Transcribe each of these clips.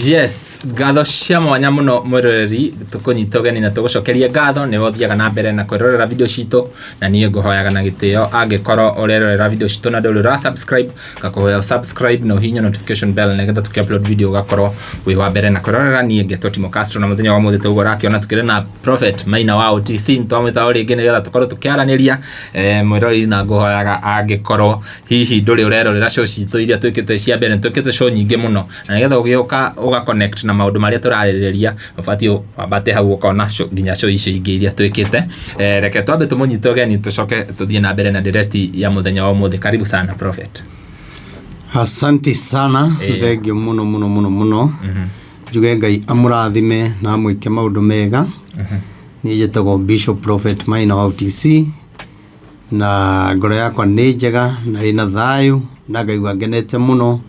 Yes, ngatho cia mwanya muno mwiroreri, tukunyita ũgeni na tũgũcokerie ngatho nĩwe ũthiaga na mbere na kwĩrorera video citũ, na niĩ ngũhoyaga na gĩtĩo angĩkorwo ũrerorera video citũ na ndũrĩ ũra subscribe, ngakũhoya subscribe na ũhihinye notification bell nĩgetha tũkĩ upload video ũgakorwo wĩ wa mbere na kwĩrorera. Niĩ ngetwo Timo Castro, na mũthenya wa ũmũthĩ tũguo ũrakĩona tũkĩrĩ na Prophet Maina wa OTC, twamwĩta o rĩngĩ nĩgetha tũkorwo tũkĩaranĩria. Mwĩroreri, na ngũhoyaga angĩkorwo hihi ndũrĩ ũrerorera show citũ iria twĩkĩte cia mbere, twĩkĩte show nyingĩ mũno, na nĩgetha ũgĩũka ũga connect na maũndũ marĩa tũrarĩrĩria, ũbatiĩ wambate hau ũkona show, nginya show icio ingĩ iria twĩkĩte. Reke twambe tũmũnyite ũgeni, tũcoke tũthiĩ na mbere na ndereti ya mũthenya wa ũmũthĩ. Karibu sana, Prophet. Asante sana. Thengio mũno mũno mũno mũno. Njuge Ngai amũrathime na amwĩke maũndũ mega. Niĩ njĩtagwo Bishop Prophet Maina wa OTC, na ngoro yakwa nĩ njega na ĩna thayũ, na ngaigua ngenete mũno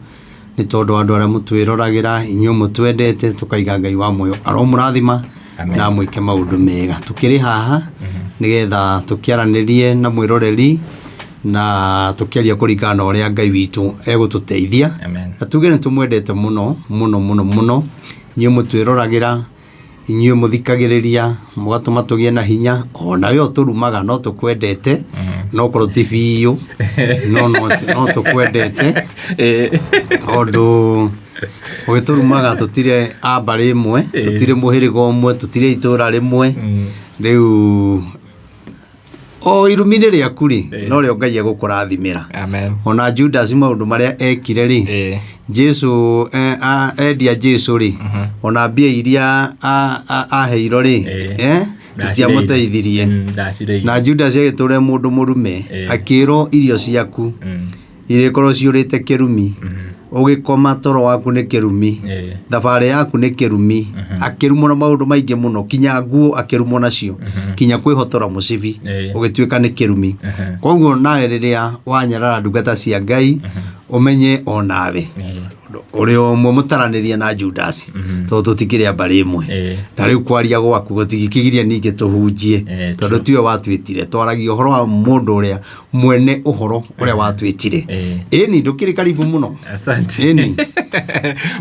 nĩ tondũ wa andũ arĩa mũtwĩroragĩra, inyuĩ mũtwendete. Tũkaiga Ngai wa muoyo aromũrathima Amen. na amwĩke maũndũ mega. Tũkĩrĩ haha nĩgetha tũkĩaranĩrie na mwĩroreri na tũkĩaria kũringana na ũrĩa Ngai witũ egũtũteithia. Amen. Na tuge nĩ tũmwendete mũno mũno mũno mũno, inyuĩ mũtwĩroragĩra, inyuĩ mũthikagĩrĩria, mũgatũma tũgĩe na hinya. Ona we ũtũrumaga, no tũkwendete, no korwo ti biũ, no tũkwendete, tondũ ũgĩtũrumaga tũtirĩ a mbarĩ ĩmwe, tũtirĩ mũhĩrĩga ũmwe, tũtirĩ itũra rĩmwe. Rĩu o irumi-inĩ rĩaku rĩ, no rĩo Ngai egũkũrathimĩra. Amen. Ona Judas, maũndũ marĩa ekire rĩ, Jesu endia Jesu rĩ, ona mbia iria aheirwo rĩ, itiamũteithirie. Ndacireire. Na Judas agĩtũra e mũndũ mũrume, akĩrwo irio ciaku irĩkorwo ciũrĩte kĩrumi, ũgĩkoma toro waku nĩ kĩrumi, thabarĩ yaku nĩ kĩrumi. Akĩrumwo na maũndũ maingĩ mũno, kinya nguo akĩrumwo nacio, kinya kwĩhotora mũcibi ũgĩtuĩka nĩ kĩrumi. Koguo nawe rĩrĩa wanyarara ndungata cia Ngai, ũmenye o nawe ũrĩ ũmwe mũtaranĩria na Judas, tondũ tũtikĩrĩ a mbarĩ ĩmwe. Na rĩu kwaria gwaku gũtingĩkĩgiria ningĩ tũhunjie, tondũ tiwe watwĩtire. Twaragia ũhoro wa mũndũ ũrĩa mwene ũhoro ũrĩa watwĩtire. Ĩni, ndũkĩrĩ karibu mũno. Asante. Ĩni.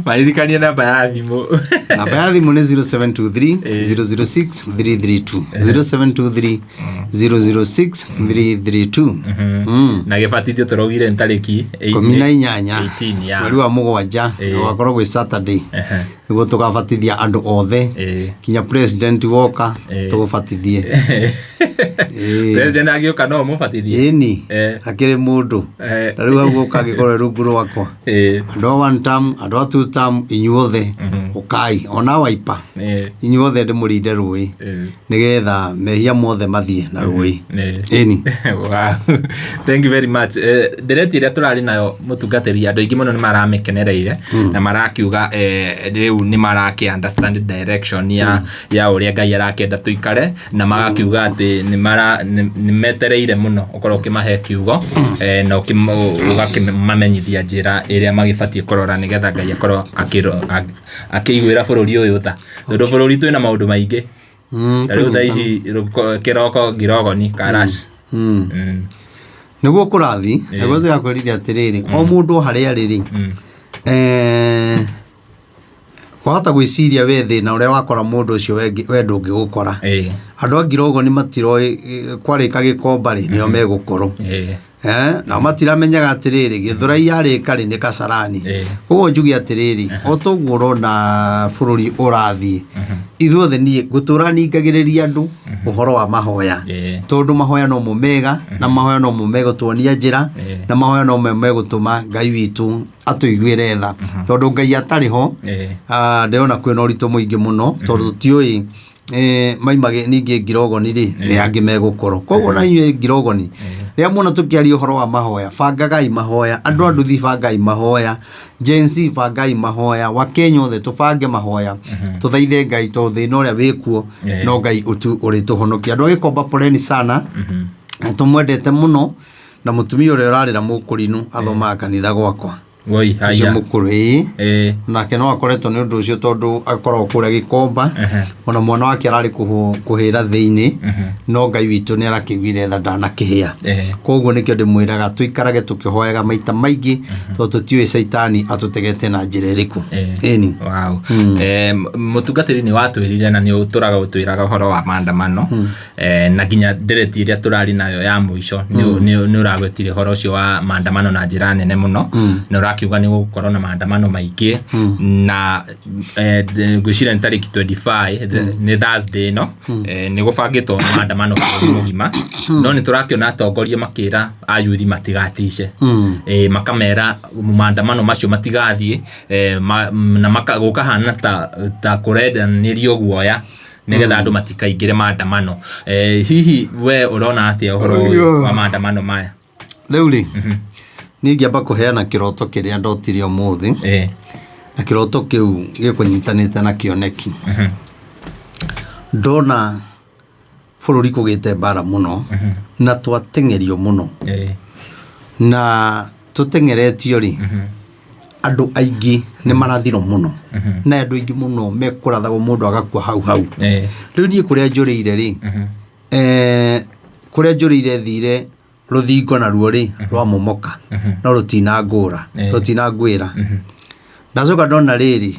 Maririkanie namba ya thimũ. Namba ya thimũ nĩ 0723 006 332, 0723 006 332. Na gĩbatithio tũraugire nĩ tarĩki 18 18 ya mweri wa mũgwanja, ũgakorwo gwĩ Saturday, nĩguo tũgabatithia andũ othe, kinya president woka tũgũbatithie. President agĩũka no mũbatithie? Ĩni. Akĩrĩ mũndũ. Na rĩu hau gũka angĩkorwo rungu rwakwa, andũ a one term, andũ a two term, inyuothe ũkai, ona Wiper, inyuothe ndĩmũrinde rũĩ, nĩgetha mehia mothe mathiĩ na rũĩ. Ĩni. Wow. Thank you very much. Ndereti ĩrĩa tũrarĩ nayo, mũtungatĩri, andũ aingĩ mũno nĩ maramĩkenereire na marakiuga rĩu nĩ marakĩ understand direction ya ũrĩa Ngai arakĩenda tũikare, na magakiuga atĩ nĩ metereire mũno ũkorwo ũkĩmahe kiugo na ũgakĩmamenyithia njĩra ĩrĩa magĩbatiĩ kũrora nĩgetha Ngai akorwo akĩiguĩra bũrũri ũyũ tha, tondũ bũrũri twĩna maũndũ maingĩ. Ta rĩu thaa ici kĩroko ngirogoni karash. Nĩguo kũrathi, nĩguo ndĩrakwĩrire atĩrĩrĩ, o mũndũ o harĩa arĩ rĩ, wahota gwĩciria we thĩna ũrĩa wakora mũndũ ũcio we ndũngĩgũkora. Andũ a ngirogoni matiroĩ kwarĩka gĩkomba rĩ, nĩo megũkorwo. Nao matiramenyaga atĩrĩrĩ, Gĩthũrai yarĩka rĩ, nĩ Kasarani. Koguo njuge atĩrĩrĩ, o toguo ũrona bũrũri ũrathiĩ, ithuothe niĩ ngũtũra ningagĩrĩria andũ ũhoro wa mahoya, tondũ mahoya nomo mega, na mahoya nomo megũtuonia njĩra, na mahoya nomo megũtũma Ngai witũ atũiguĩre tha, tondũ Ngai atarĩ ho, ndĩrona kwĩna ũritũ mũingĩ mũno, tondũ tũtiũĩ maima ningĩ ngirogoni rĩ, nĩ angĩ megũkorwo. Koguo na inyuĩ ngirogoni, rĩrĩa muona tũkĩaria ũhoro wa mahoya, bangagai mahoya. Andũ a nduthi, bangai mahoya. Gen Z, bangai mahoya. Wakenya othe tũbange mahoya, tũthaithe Ngai, tondũ thĩna ũrĩa wĩkuo, no Ngai ũtu ũrĩtũhonokia. Andũ a Gĩkomba, poleni sana, tũmwendete mũno. Na mũtumia ũrĩa ũrarĩra mũkũrinũ athomaga kanitha gwakwa. Woi, Ũcio haya. mũkũrũ ĩĩ. Ĩĩ. Nake no akoretwo nĩ ũndũ ũcio tondũ akoragwo kũrĩa Gĩkomba. Ona mwana wake ararĩ kũhĩra thĩinĩ, no Ngai witũ nĩ arakĩiguire tha ndanakĩhĩa. Koguo nĩkĩo ndĩmwĩraga tũikarage tũkĩhoyaga maita maingĩ tondũ tũtiũĩ caitani atũtegete na njĩra ĩrĩkũ. Ĩni. Wow. Mũtungatĩri nĩ watwĩrire na nĩ ũtũraga ũtwĩraga ũhoro wa maandamano. Na nginya ndereti ĩrĩa tũrarĩ nayo ya mũico nĩ ũragwetire ũhoro ũcio wa maandamano na njĩra nene mũno, na ũrakiuga nĩ gũgũkorwo na maandamano maingĩ, na ngwĩciria nĩ tarĩki 25, nĩ Thursday ĩno, nĩ gũbangĩtwo maandamano bũrũri mũgima, no nĩ tũrakĩona atongoria makĩra ayuthi matigatice, makamera maandamano macio matigathiĩ, na gũkahana ta kũrendanĩrio guoya nĩgetha andũ matikaingĩre maandamano. Hihi we ũrona atĩa ũhoro ũyũ wa maandamano maya? Rĩu rĩ, niĩ ingĩamba kũheana kĩroto kĩrĩa ndotire ũmũthĩ, na kĩroto kĩu gĩkũnyitanĩte na kĩoneki. Ndona bũrũri kũgĩte mbara mũno, na twateng'erio mũno. Na tũteng'eretio rĩ, andũ aingĩ nĩ marathirwo mũno, na andũ aingĩ mũno mekũrathagwo mũndũ agakua hau hau. Rĩu niĩ kũrĩa njũrĩire rĩ, kũrĩa njũrĩire thire rũthingo naruo rĩ, rwamomoka, no rũtinangũra, rũtinangwĩra. Ndacoka ndona rĩrĩ,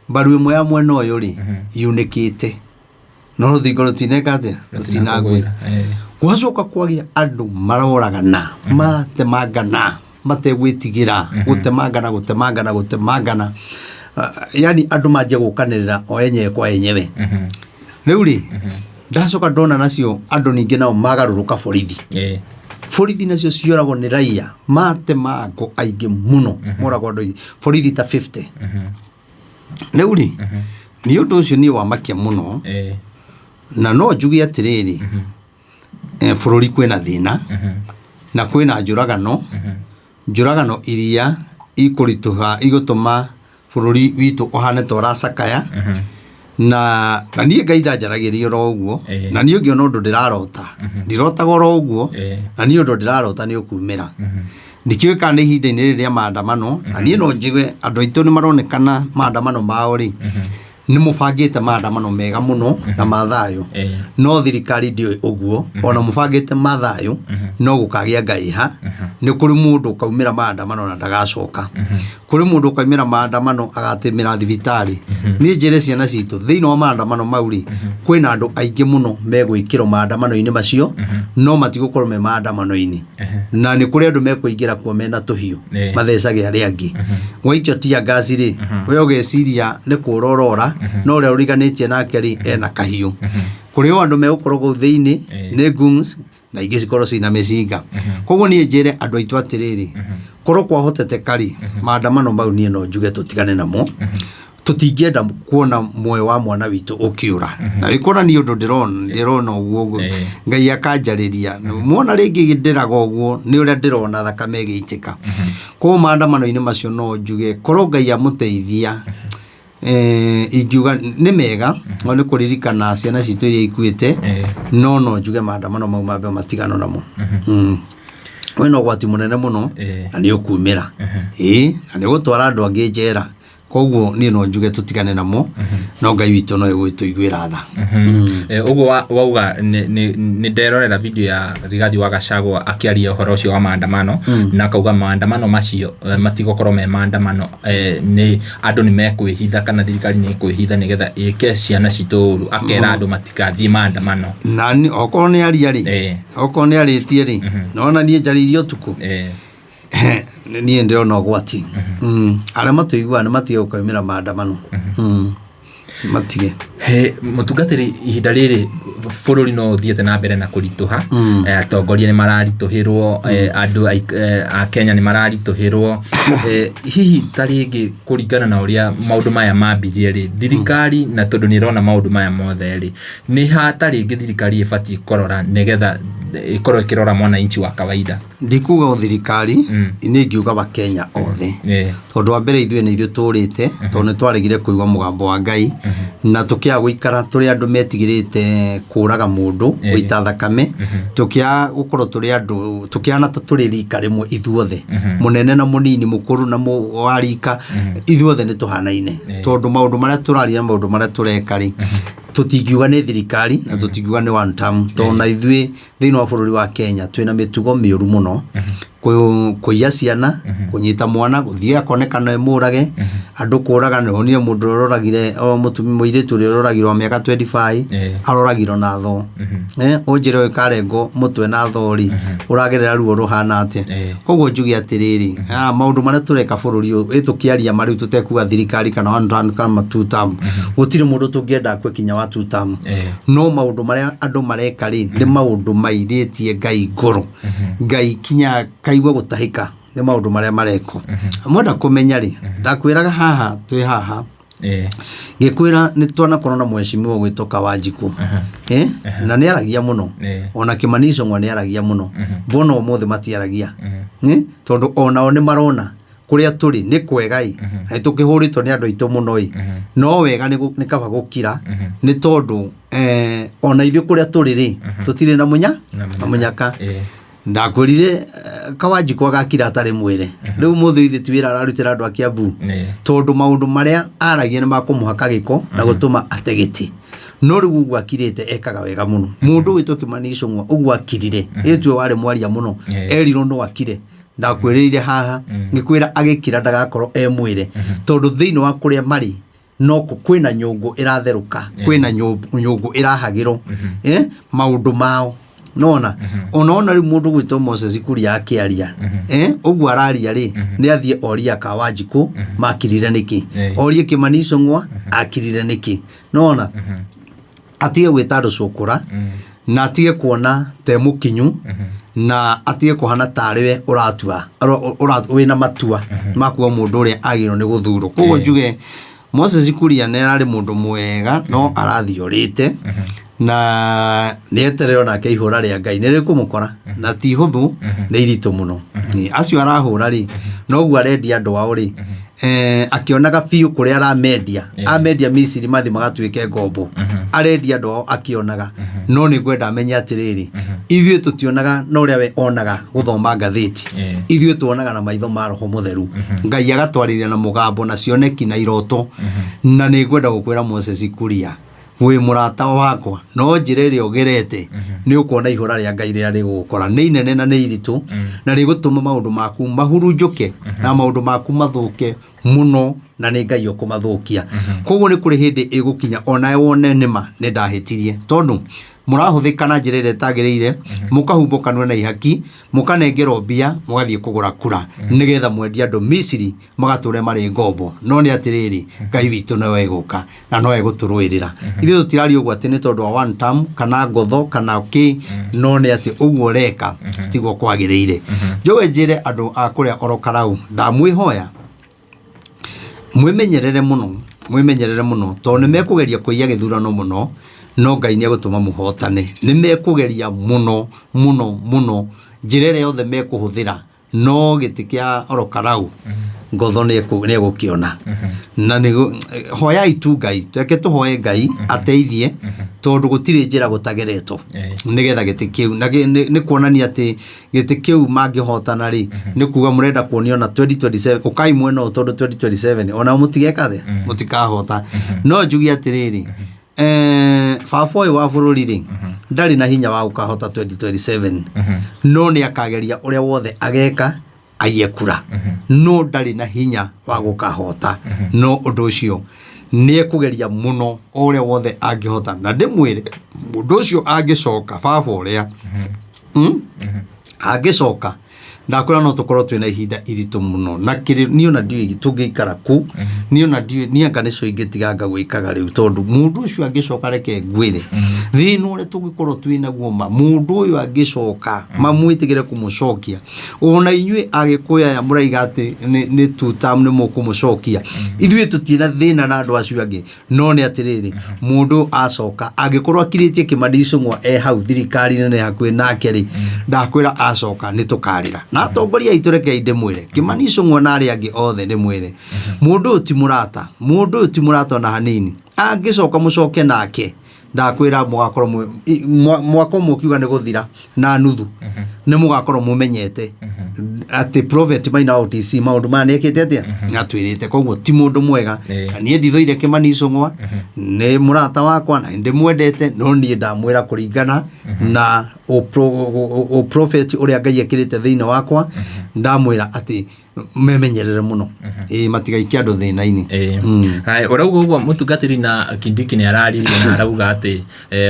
mbaru ĩmwe ya mwena ũyũ rĩ, yunĩkĩte, no rũthingo rũtineka atĩa, rũtinangwĩra. Gwacoka kwagĩa andũ maroragana, maratemangana, mategwĩtigĩra, gũtemangana, gũtemangana, gũtemangana. Yani andũ manjia gũkanĩrĩra o enyewe kwa enyewe. Rĩu rĩ, ndacoka ndona nacio andũ ningĩ nao magarũrũka borithi. Borithi nacio cioragwo nĩ raia, matemango aingĩ mũno, moragwo andũ aingĩ, borithi ta 50. Rĩu rĩ, nĩ ũndũ ũcio niĩ wamakia mũno, na no njuge atĩrĩrĩ, bũrũri kwĩna thĩna, na kwĩna njũragano, njũragano iria ikũritũha, igũtũma bũrũri witũ ũhane ta ũracakaya, na niĩ Ngai ndanjaragĩria oro ũguo, na niĩ ũngĩona ũndũ ndĩrarota, ndirotaga oro ũguo, na niĩ ũndũ ndĩrarota nĩ ũkumĩra. Ndikĩũĩ kana nĩ ihinda-inĩ rĩrĩ rĩa maandamano, na niĩ no njigue andũ aitũ nĩ maronekana maandamano mao rĩ, nĩ mũbangĩte maandamano mega mũno na ma thayũ, no thirikari ndĩũĩ ũguo, ona mũbangĩte ma thayũ, no gũkagĩa ngaiha, nĩ kũrĩ mũndũ ũkaumĩra maandamano na ndagacoka. Kũrĩ mũndũ ũkaumĩra maandamano agatĩmĩra thibitarĩ. Niĩ njĩre ciana citũ, thĩinĩ wa maandamano mau rĩ, kwĩna andũ aingĩ mũno megwĩkĩrwo maandamano-inĩ macio, no matigũkorwo me maandamano-inĩ. Na nĩ kũrĩ andũ mekũingĩra kuo mena tũhiũ, mathecage arĩa angĩ. Waikio tear gas rĩ, we ũgeciria nĩ kũra ũrora, no ũrĩa ũriganĩtie nake rĩ, ena kahiũ. Kũrĩ o andũ megũkorwo kũu thĩinĩ, nĩ goons, na ingĩ cikorwo ciĩna mĩcinga. Koguo niĩ njĩre andũ aitũ atĩrĩrĩ, korwo kwahoteteka rĩ, maandamano mau niĩ no njuge tũtigane namo. Tũtingĩenda kuona muoyo wa mwana witũ ũkĩũra. Na rĩkuona niĩ ũndũ ndĩrona ũguo ũguo, Ngai akanjarĩria. Muona rĩngĩ ndĩraga ũguo, nĩ ũrĩa ndĩrona thakame ĩgĩitĩka. Koguo maandamano-inĩ macio no njuge, korwo Ngai amũteithia, ingiuga nĩ mega, no nĩ kũririkana ciana citũ iria ikuĩte, no no njuge maandamano mau mambe matigano namo. Wĩna ũgwati mũnene mũno, na nĩ ũkumĩra. Ĩĩ, na nĩ ũgũtwara andũ angĩ njera. Koguo niĩ no njuge tũtigane namo, no Ngai witũ no egũgĩtũiguĩra tha. Ũguo wauga nĩ nderorera video ya Rigathi wa Gachagua akĩaria ũhoro ũcio wa maandamano, na akauga maandamano macio matigũkorwo me maandamano, nĩ andũ nĩ mekwĩhitha kana thirikari nĩ ĩkwĩhitha nĩgetha ĩke ciana citũ ũru, akera andũ matikathiĩ maandamano. Na okorwo nĩ aria rĩ, okorwo nĩ arĩtie rĩ, nona niĩ njarĩirie ũtukũ. Niĩ ndĩrona ũgwati. Arĩa matũiguaga nĩ matige gũkaumĩra maandamano. Matige. He, mũtungatĩri, ihinda rĩrĩ bũrũri no ũthiĩte na mbere na kũritũha. Atongoria nĩ mararitũhĩrwo, andũ a Kenya nĩ mararitũhĩrwo. Hihi ta rĩngĩ kũringana na ũrĩa maũndũ maya mambirie rĩ, thirikari na tondũ nĩ ĩrona maũndũ maya mothe rĩ, nĩ ha ta rĩngĩ thirikari ĩbatiĩ kũrora nĩgetha ĩkorwo ĩkĩrora mwananchi wa kawaida? Ndikuga o thirikari, niĩ ingiuga Wakenya othe. Tondũ wa mbere ithuĩ nĩ ithuĩ tũrĩte, tondũ nĩ twaregire kũigua mũgambo wa Ngai, na tũkĩaga gũikara tũrĩ andũ metigĩrĩte Kũraga mũndũ, gũita thakame, tũkĩaga gũkorwo tũrĩ andũ, tũkĩhana ta tũrĩ rika rĩmwe ithuothe, mũnene na mũnini, mũkũrũ na wa rika, ithuothe nĩ tũhanaine, tondũ maũndũ marĩa tũraria na maũndũ marĩa tũreka rĩ, tũtingiuga nĩ thirikari na tũtingiuga nĩ one term, tondũ na ithuĩ thĩinĩ wa bũrũri wa Kenya twĩna mĩtugo mĩũru mũno. Kũiya ciana, kũnyita mwana, gũthiĩ akonekana e mũrage, andũ kũraga. Nĩ wonire mũndũ ũrĩa ũroragire, o mũtumia, mũirĩtu ũrĩa ũroragirwo wa mĩaka 25, aroragirwo na thoo. Ũnjĩre ũyũ karengwo mũtwe na thoo rĩ, ũragerera ruo rũhana atĩa? Koguo njuge atĩrĩrĩ, maũndũ marĩa tũreka bũrũri ũyũ, ĩ tũkĩaria ma rĩu tũtekuga thirikari kana one term kana two term, gũtirĩ mũndũ tũngĩenda akue kinya wa two term. No maũndũ marĩa andũ mareka rĩ, nĩ maũndũ mairĩtie Ngai ngoro, Ngai kinya kaigua gũtahĩka nĩ maũndũ marĩa marekwo. Mwenda kũmenya rĩ, ndakwĩraga haha twĩ haha, ngĩkwĩra nĩ twanakorwo na mheshimiwa gwĩtwo Kawanjikũ, na nĩ aragia mũno. Ona Kĩmani Ichung'wa nĩ aragia mũno. Mbona ũmũthĩ matiaragia? Tondũ onao nĩ marona kũrĩa tũrĩ nĩ kwega ĩ, na nĩ tũkĩhũrĩtwo nĩ andũ aitũ mũno ĩ, no wega nĩ kaba gũkira, nĩ tondũ ona ithuĩ kũrĩa tũrĩ rĩ, tũtirĩ na mũnya Na na mũnyaka. Ndakwĩrire Kawanjikũ agakira atarĩ mwĩre. Rĩu mũthĩ ithuĩ ti wĩra ararutĩra andũ a Kiambu, tondũ maũndũ marĩa aragia nĩ makũmũhaka gĩko na gũtũma ate gĩtĩ. No rĩu ũguo akirĩte ekaga wega mũno. Mũndũ wĩtwo Kĩmani Ichung'wa ũguo akirire, ĩtue warĩ mwaria mũno, erirwo no akire. Ndakwĩrĩire haha ngĩkwĩra agĩkira ndagakorwo e mwĩre, tondũ thĩinĩ wa kũrĩa marĩ no kwĩna nyũngũ ĩratherũka, kwĩna nyũngũ ĩrahagĩrwo maũndũ mao. Nona ona rĩu mũndũ gwĩtwo Moses Kuria akĩaria, ũguo araria rĩ, nĩ athiĩ orie Akawanjikũ makirire nĩkĩ, orie Kĩmani Ichung'wa akirire nĩkĩ. Nona atige gwĩta andũ cũkũra, na atige kuona te mũkinyu, na atige kũhana tarĩ we ũratua wĩna matua ma kuga mũndũ ũrĩa agĩrĩirwo nĩ gũthurwo. Koguo njuge Moses Kuria nĩ ararĩ mũndũ mwega, no arathiĩ orĩte, na nĩ eterere onake ihũra rĩa Ngai nĩ rĩkũmũkora, na ti hũthũ, nĩ iritũ mũno. Acio arahũra rĩ, noguo arendia andũ ao rĩ, akĩonaga biũ kũrĩa aramendia, amendia Misiri mathi magatuĩke ngombo, arendia andũ ao akĩonaga. No nĩ ngwenda amenye atĩrĩrĩ, ithuĩ tũtionaga na ũrĩa we onaga gũthoma ngathĩti, ithuĩ tuonaga na maitho ma Roho Mũtheru, Ngai agatwarĩria na mũgambo na cioneki na iroto. Na nĩ ngwenda gũkwĩra Moses Kuria, wĩ mũrata wakwa, no njĩra ĩrĩa ũgerete nĩ ũkuona ihũra rĩa Ngai rĩrĩa rĩgũgũkora nĩ inene na nĩ iritũ, na rĩgũtũma maũndũ maku mahurunjũke na maũndũ maku mathũke mũno, na nĩ Ngai ũkũmathũkia. Koguo nĩ kũrĩ hĩndĩ ĩgũkinya onawe wone nĩma nĩ ndahĩtirie, tondũ mũrahũthĩka na njĩra ĩrĩa ĩtagĩrĩire, mũkahumbwo kanua na ihaki, mũkanengerwo mbia, mũgathiĩ kũgũra kura nĩgetha mwendie andũ Misiri magatũre marĩ ngombo. No nĩ atĩrĩrĩ, Ngai witũ no egũka na no egũtũrũĩrĩra. Ithuĩ tũtiraria ũguo atĩ nĩ tondũ wa one term kana ngotho kana kĩ, no nĩ atĩ ũguo ũreka tiguo kwagĩrĩire. Njoke njĩre andũ a kũrĩa Orokarau, ndamwĩhoya mwĩmenyerere mũno, mwĩmenyerere mũno, tondũ nĩ mekũgeria kũiya gĩthurano mũno, no Ngai nĩ egũtũma mũhotane. Nĩ mekũgeria mũno mũno mũno njĩra ĩrĩa yothe mekũhũthĩra, no gĩtĩ kĩa Orokarau ngotho nĩ egũkĩona. Na nĩ hoyai tu Ngai, reke tũhoe Ngai ateithie, tondũ gũtirĩ njĩra gũtageretwo nĩgetha gĩtĩ kĩu na nĩ kuonania atĩ gĩtĩ kĩu mangĩhotana rĩ, nĩ kuga mũrenda kuonio na 2027 ũkai mwena ũyũ, tondũ 2027 ona mũtigeka atĩa, mũtikahota. No njuge atĩrĩrĩ, baba ũyũ wa bũrũri rĩ, ndarĩ na hinya wa gũkahota 2027, no nĩ akageria ũrĩa wothe ageka aiye kura, no ndarĩ na hinya wa gũkahota. No ũndũ ũcio nĩ ekũgeria mũno o ũrĩa wothe angĩhota. Na ndĩmwĩre mũndũ ũcio angĩcoka, baba ũrĩa angĩcoka, ndakwĩra no tũkorwo twĩna ihinda iritũ mũno na kĩrĩ niĩ ona ndiũĩ tũngĩikara kũ. Niĩ ona ndiũĩ, niĩ anga nĩcio ingĩtiganga gwĩkaga rĩu, tondũ mũndũ ũcio angĩcoka, reke ngwĩre thĩna ũrĩa tũngĩkorwo twĩnaguo ma mũndũ ũyũ angĩcoka mamwĩtĩkĩre kũmũcokia. Ona inyuĩ Agĩkũyũ aya mũraiga atĩ nĩ two term nĩ mũkũmũcokia, ithuĩ tũtirĩ na thĩna na andũ acio angĩ. No nĩ atĩrĩrĩ, mũndũ acoka angĩkorwo akirĩtie Kĩmani Ichung'wa e hau thirikari-inĩ nĩ hakuhĩ nake rĩ, ndakwĩra acoka nĩ tũkarĩra. Na atongoria aitũ, rekei ndĩmwĩre, Kĩmani Ichung'wa na arĩa angĩ othe, ndĩmwĩre mũndũ ũyũ ti mũrata, mũndũ ũyũ ti mũrata ona hanini. Angĩcoka mũcoke nake. Ndakwĩra mũgakorwo mwaka ũmwe ũkiuga nĩ gũthira na nuthu, nĩ mũgakorwo mũmenyete atĩ Prophet Maina wa OTC maũndũ maya nĩ ekĩte atĩa, atwĩrĩte. Koguo ti mũndũ mwega. Na niĩ ndithũire Kĩmani Icũng'wa, nĩ mũrata wakwa na nĩndĩmwendete, no niĩ ndamwĩra kũringana na ũprofeti ũrĩa Ngai ekĩrĩte thĩinĩ wakwa, ndamwĩra atĩ memenyerere mũno, ĩĩ, matigaikie andũ thĩna-inĩ. Haya, ũrauga ũguo mũtungatĩri, na Kindiki nĩ araririe na arauga atĩ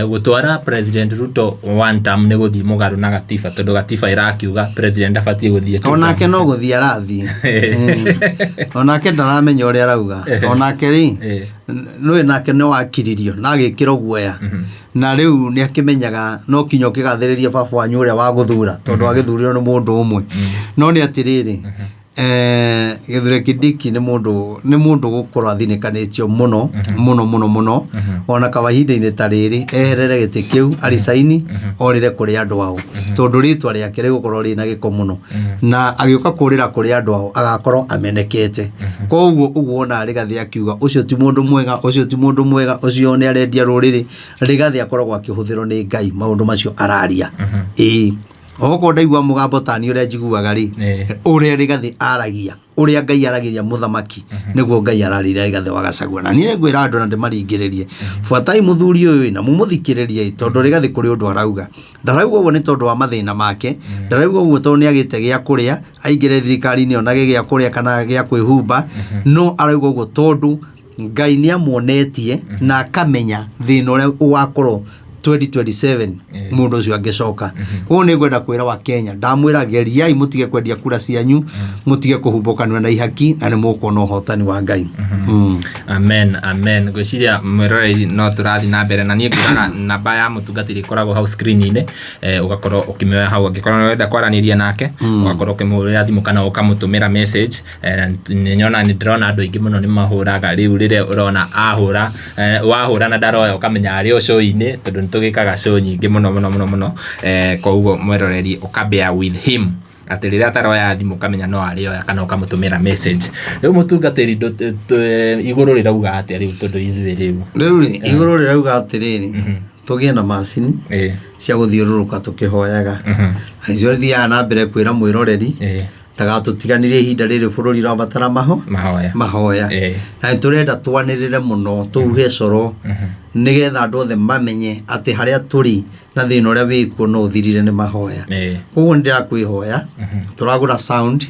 gũtwara President Ruto one term nĩ gũthiĩ mũgarũ na gatiba, tondũ gatiba ĩrakiuga president abatiĩ gũthiĩ two Onake term. no gũthiĩ arathiĩ. Onake ndaramenya ũrĩa arauga onake rĩ. Nĩũĩ nake nĩ wakiririo na agĩkĩrwo guoya, na rĩu nĩ akĩmenyaga no kinya ũkĩgathĩrĩria baba wanyu ũrĩa wa gũthura, tondũ agĩthurirwo nĩ mũndũ ũmwe. No nĩ atĩrĩrĩ, Gĩthure Kindiki nĩ mũndũ gũkorwo athinĩkanĩtio mũno mũno mũno mũno. Ona kawahinda-inĩ ta rĩrĩ eherere gĩtĩ kĩu, aricaini orĩre kũrĩ andũ ao, tondũ rĩtwa rĩake rĩgũkorwo rĩna gĩko mũno, na agĩũka kũrĩra kũrĩ andũ ao agakorwo amenekete. Koguo ũguo wona Rigathĩ akiuga ũcio ti mũndũ mwega, ũcio ti mũndũ mwega, ũcio nĩ arendia rũrĩrĩ, Rigathĩ akoragwo akĩhũthĩrwo nĩ Ngai maũndũ macio araria. Ĩĩ, okorwo ndaigua mũgambo tani ũrĩa njiguaga rĩ, ũrĩa Rigathĩ aragia, ũrĩa Ngai aragĩria mũthamaki, nĩguo Ngai ararĩria Rigathĩ wa Gachagua. Na niĩ ngwĩra andũ na ndĩmaringĩrĩrie, buatai mũthuri ũyũ na mũmũthikĩrĩrie, tondũ Rigathĩ kũrĩ ũndũ arauga. Ndarauga ũguo nĩ tondũ wa mathĩna make, ndarauga ũguo tondũ nĩ agĩte gĩa kũrĩa, aingĩre thirikari-inĩ onage gĩa kũrĩa kana gĩa kwĩhumba, no arauga ũguo tondũ Ngai nĩ amuonetie na akamenya thĩna ũrĩa ũgakorwo 2027 mũndũ ũcio angĩcoka. Koguo nĩ ngwenda kwĩra wa Kenya, ndamwĩra geriai mũtige kwendia kura cianyu, mũtige kũhumbũkanio na ihaki, na nĩ mũkuona ũhotani wa Ngai. Amen, amen. Ngwĩciria mwĩroreri no tũrathiĩ na mbere, na niĩ ngugaga namba ya mũtungatĩri ĩkoragwo hau screen-inĩ, ũgakorwo ũkĩmĩoya hau angĩkorwo nĩ ũrenda kwaranĩria nake, ũgakorwo ũkĩmũhũrĩra thimũ kana ũkamũtũmĩra message. Na nĩ nyona nĩ ndĩrona andũ aingĩ mũno nĩ mahũraga rĩu. Rĩrĩa ũrona ahũra, wahũra na ndaroya, ũkamenya arĩ o show-inĩ, tondũ nĩ tũgĩkaga show nyingĩ mũno mũno mũno mũno. Koguo mwĩroreri ũka bear with him atĩ rĩrĩa ataroya thimũ, ũkamenya no arĩoya kana ũkamũtũmĩra message. Rĩu mũtungatĩri, igũrũ rĩrauga atĩa rĩu, tondũ ithuĩ rĩu Rĩu rĩ, igũrũ rĩrauga atĩrĩrĩ, tũgĩe na macini cia gũthiũrũrũka tũkĩhoyaga, na nĩcio thiaga na mbere kwĩra mwĩroreri ndagatũtiganĩrie ihinda rĩrĩ bũrũri ũrabatara mahoya. Mahoya. Na nĩ tũrenda twanĩrĩre mũno, tũhuhe coro, nĩgetha andũ othe mamenye atĩ harĩa tũrĩ na thĩna ũrĩa wĩkuo no ũthirire nĩ mahoya. Koguo nĩ ndĩrakwĩhoya, tũragũra sound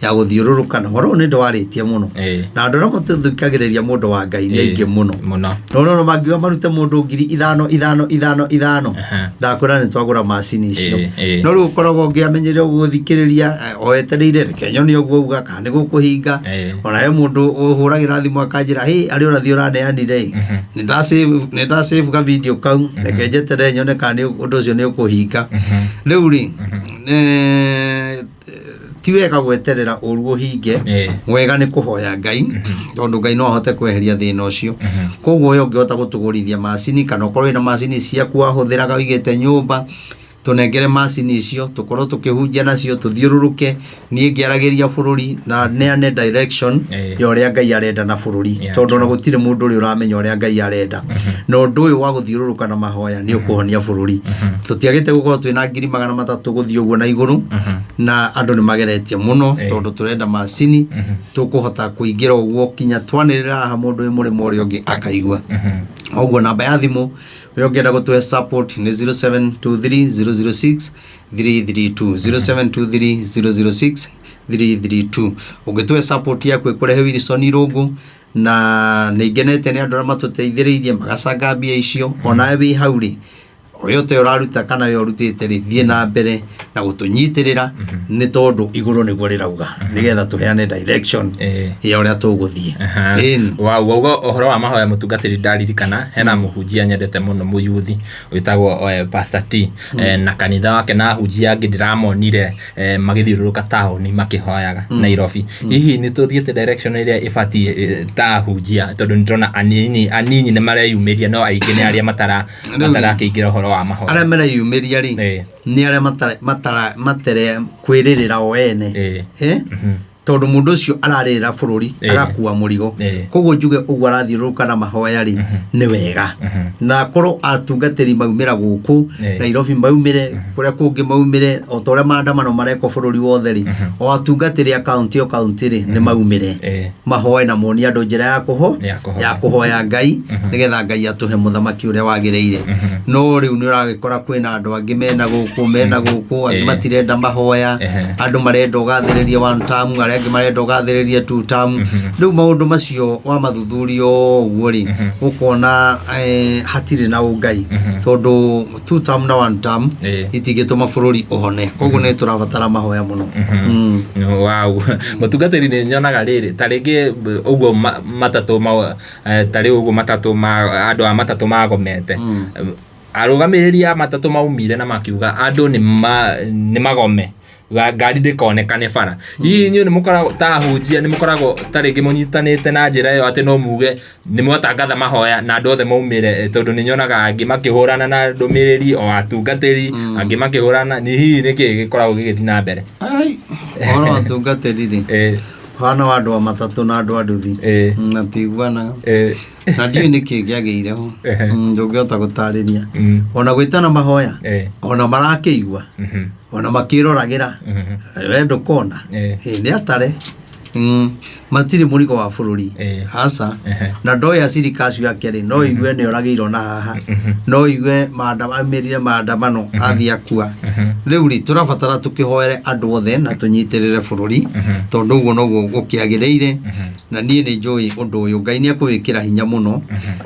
ya gũthiũrũrũka, na ũhoro ũyũ nĩ ndwarĩtie mũno na andũ arĩa matũthikagĩrĩria mũndũ wa Ngai nĩ aingĩ mũno. Mũno. No no mangiuga marute mũndũ 5000 50 50 50, ndakwĩra nĩ twagũra macini icio. Ĩĩ, ĩĩ. No rĩu ũkoragwo ũngĩamenyire gũthikĩrĩria, o etereire reke nyone ũguo uga kana nĩ gũkũhinga. Ona he mũndũ ũhũragĩra thimũ akanjĩra, hĩ, arĩ ũrathi ũraneanire ĩ, nĩ nda save ka video kau, reke njeterere nyone kana ũndũ ũcio nĩ ũkũhinga. Rĩu rĩ, ti wega gweterera ũru ũhinge. Wega nĩ kũhoya Ngai, tondũ Ngai no ahote kweheria thĩna ũcio. Koguo we ũngĩhota gũtũgũrithia macini, kana ũkorwo wĩna macini ciaku wahũthĩraga ũigĩte nyũmba, tũnengere macini icio, tũkorwo tũkĩhunjia nacio, tũthiũrũrũke, niĩ ngĩaragĩria bũrũri na neane direction ya ũrĩa Ngai arenda na bũrũri, tondũ ona gũtirĩ mũndũ ũrĩa ũramenya ũrĩa Ngai arenda. Na ũndũ ũyũ wa gũthiũrũrũka na mahoya nĩ ũkũhonia bũrũri. Tũtiagĩte gũkorwo twĩna 300,000 gũthiĩ ũguo na igũrũ, na andũ nĩ mageretie mũno, tondũ tũrenda macini tũkũhota kũingĩra ũguo kinya twanĩrĩra haha, mũndũ wĩ mũrĩmo ũrĩa ũngĩ akaigua ũguo. Namba ya thimũ ũrĩa ũngĩenda gũtũhe support nĩ 0723 006 332, 0723 006 332. Ũngĩtũhe support yaku ĩkũrehe Wilson Irũngũ, na nĩ ngenete nĩ andũ arĩa matũteithĩrĩirie magacanga mbia icio. Onawe wĩ hau rĩ, ũrĩa ũte ũraruta kana we ũrutĩte rĩ, thiĩ na mbere na gũtũnyitĩrĩra, nĩ tondũ igũrũ nĩguo rĩrauga nĩgetha tũheane direction ya ũrĩa tũgũthiĩ. Ĩni. Wow, wauga ũhoro wa mahoya, mũtungatĩri, ndaririkana hena mũhunjia nyendete mũno, mũyuthi wĩtagwo Pastor T, na kanitha wake na ahunjia angĩ ndĩramonire magĩthiũrũrũka taũni makĩhoyaga Nairobi. Hihi nĩ tũthiĩte direction ĩrĩa ĩbatiĩ ta ahunjia? Tondũ nĩ ndĩrona anini anini nĩ mareyumĩria, no aingĩ nĩ arĩa matarakĩingĩra ũhoro wa mahoya. Arĩa mareyumĩria rĩ, nĩ arĩa matara matere kwĩrĩrĩra o ene. Tondũ mũndũ ũcio ararĩrĩra bũrũri, agakua mũrigo. Koguo njuge ũguo arathiũrũrũka na mahoya rĩ, nĩ wega. Na korwo atungatĩri maumĩra gũkũ Nairobi, maumĩre kũrĩa kũngĩ, maumĩre o ta ũrĩa maandamano marekwo bũrũri wothe rĩ, o atungatĩri a kaunti o kaunti rĩ, nĩ maumĩre mahoe na monie andũ njĩra ya kũho Ya kũhoya. Ya kũhoya Ngai, nĩgetha Ngai atũhe mũthamaki ũrĩa wagĩrĩire. No rĩu nĩ ũragĩkora kwĩna andũ angĩ mena gũkũ, mena gũkũ angĩ matirenda mahoya. Andũ marenda ũgathĩrĩrie one term, arĩa angĩ marenda ũgathĩrĩrie two term. Rĩu maũndũ macio wamathuthuria ũguo rĩ, ũkona hatirĩ na ũngai, tondũ two term na one term itingĩtũma bũrũri ũhone. Koguo nĩ tũrabatara mahoya mũno. Wow, mũtungatĩri, nĩ nyonaga rĩrĩ ta rĩngĩ ũguo matatũ ta rĩu ũguo matatũ ma andũ a matatũ magomete, arũgamĩrĩri a matatũ maumire na makiuga andũ nĩ magome, ngari ndĩkonekane bara. Hihi inyuĩ nĩ mũkoragwo ta ahunjia, nĩ mũkoragwo ta rĩngĩ mũnyitanĩte na njĩra ĩyo atĩ no muge nĩ mwatangatha mahoya na andũ othe maumĩre? Tondũ nĩ nyonaga angĩ makĩhũrana na ndũmĩrĩri, o atungatĩri angĩ makĩhũrana. Nĩ hihi nĩkĩ gĩkoragwo gĩgĩthiĩ na mbere? Ai, ũhoro wa tungatĩri rĩ, ũhana wa andũ a matatũ na andũ a nduthi, matiguanaga, na ndiũĩ nĩkĩ kĩagĩire ho. Ndũngĩhota gũtarĩria. Ona gwĩtana mahoya, ona marakĩigua, ona makĩroragĩra, we ndũkona. Nĩ atare. Matirĩ mũrigo wa bũrũri. Aca. Na ndoĩ acirika acio ake rĩ, no igue nĩ oragĩirwo na haha, no igue aumĩrire maandamano athiĩ akua. Rĩu rĩ, tũrabatara tũkĩhoere andũ othe na tũnyitĩrĩre bũrũri, tondũ ũguo noguo gũkĩagĩrĩire. Na niĩ nĩ njũĩ ũndũ ũyũ, Ngai nĩ ekũwĩkĩra hinya mũno,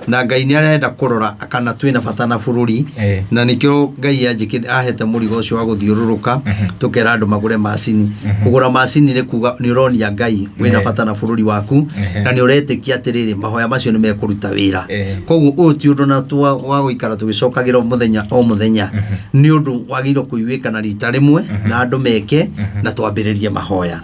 na Ngai nĩ arenda kũrora kana twĩna bata na bũrũri. Na nĩkĩo Ngai ahete mũrigo ũcio wa gũthiũrũrũka tũkera andũ magũre macini. Kũgũra macini nĩ kuga nĩ ũronia Ngai wĩna bata na bũrũri waku, na nĩ ũretĩkia atĩrĩrĩ, mahoya macio nĩ mekũruta wĩra. Koguo ũyũ ti ũndũ na wa gũikara tũgĩcokagĩra o mũthenya o mũthenya, nĩ ũndũ wagĩrĩirwo kũiguĩka na rita rĩmwe na andũ meke na twambĩrĩrie mahoya.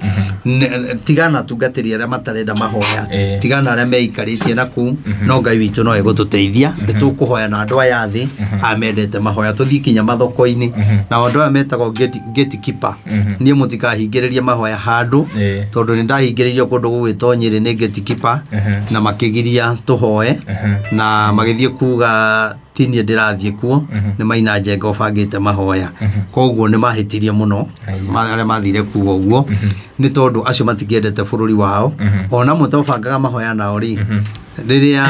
Tigana atungatĩri arĩa matarenda mahoya, tigana arĩa meikarĩtie na kũu, no Ngai witũ no egũtũteithia. Nĩ tũkũhoya na andũ aya thĩ amendete mahoya, tũthiĩ kinya mathoko-inĩ na andũ aya metagwo gatekeeper. Niĩ mũtikahingĩrĩrie mahoya handũ, tondũ nĩ ndahingĩrĩirio kũndũ gũgwĩtwo Nyĩrĩ nĩ gatekeeper, na makĩgiria tũhoe na magĩthiĩ kuga ti niĩ ndĩrathiĩ kuo, nĩ Maina Njenga ũbangĩte mahoya. Koguo nĩ mahĩtirie mũno arĩa mathire kuga ũguo, nĩ tondũ acio matikĩendete bũrũri wao. Ona amwe twabangaga mahoya nao rĩ, rĩrĩa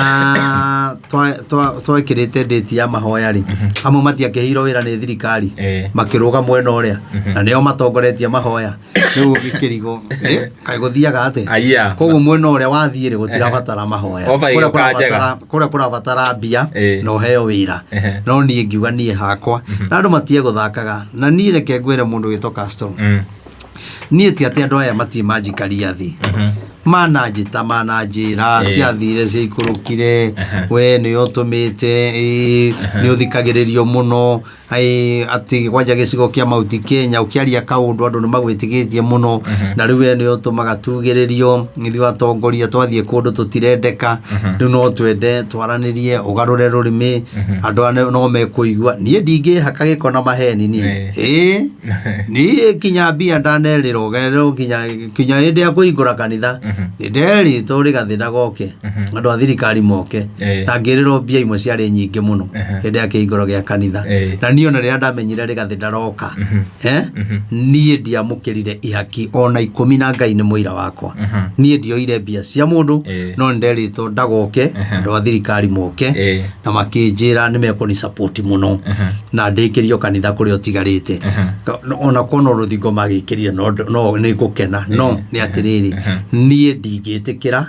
twekĩrĩte ndĩti ya mahoya rĩ, amwe matiakĩheirwo wĩra nĩ thirikari, makĩrũga mwena ũrĩa na nĩo matongoretie mahoya. Rĩu ũgĩkĩrigwo, kaĩ gũthiaga atĩa? Aya. Koguo mwena ũrĩa wathiĩ rĩ, gũtirabatara mahoya. Oba Kũrĩa ĩgĩũka njega. Kũrĩa kũrabatara mbia na ũheo wĩra. No niĩ ngiuga niĩ hakwa na andũ matige gũthakaga na niĩ. Reke ngwĩre mũndũ wĩtwo Castro, niĩ ti atĩ andũ aya matirĩ manjikaria thĩ, mananjĩta, mananjĩra ciathire ciaikũrũkire, we nĩwe ũtũmĩte, nĩ ũthikagĩrĩrio mũno, atĩ kwanja gĩcigo kĩa Mount Kenya ũkĩaria kaũndũ andũ nĩ magwĩtĩkĩtie mũno, na rĩu we nĩwe ũtũmaga tugĩrĩrio ithuĩ atongoria, twathiĩ kũndũ tũtirendeka. Rĩu no twende twaranĩrie, ũgarũre rũrĩmĩ, andũ aya no mekũigua. Niĩ ndingĩhaka gĩko na maheni niĩ. Ĩĩ, niĩ kinya mbia ndanerĩrwo gererwo kinya hĩndĩ ya kũhingũra kanitha nĩ nderĩtwo Rigathĩ ndagoke, andũ a thirikari moke, na ngĩrĩrwo mbia imwe ciarĩ nyingĩ mũno hĩndĩ ya kĩhingũro gĩa kanitha. Na niĩ ona rĩrĩa ndamenyire Rigathĩ ndaroka, niĩ ndiamũkĩrire ihaki ona 10, na Ngai nĩ mũira wakwa, niĩ ndioire mbia cia mũndũ. No nĩ nderĩtwo ndagoke, andũ a thirikari moke, na makĩnjĩra nĩ mekũni support mũno na ndĩkĩrio kanitha kũrĩa ũtigarĩte. Ona korwo no rũthingo magĩkĩrire, no nĩ ngũkena. No nĩ atĩrĩrĩ, niĩ ndingĩtĩkĩra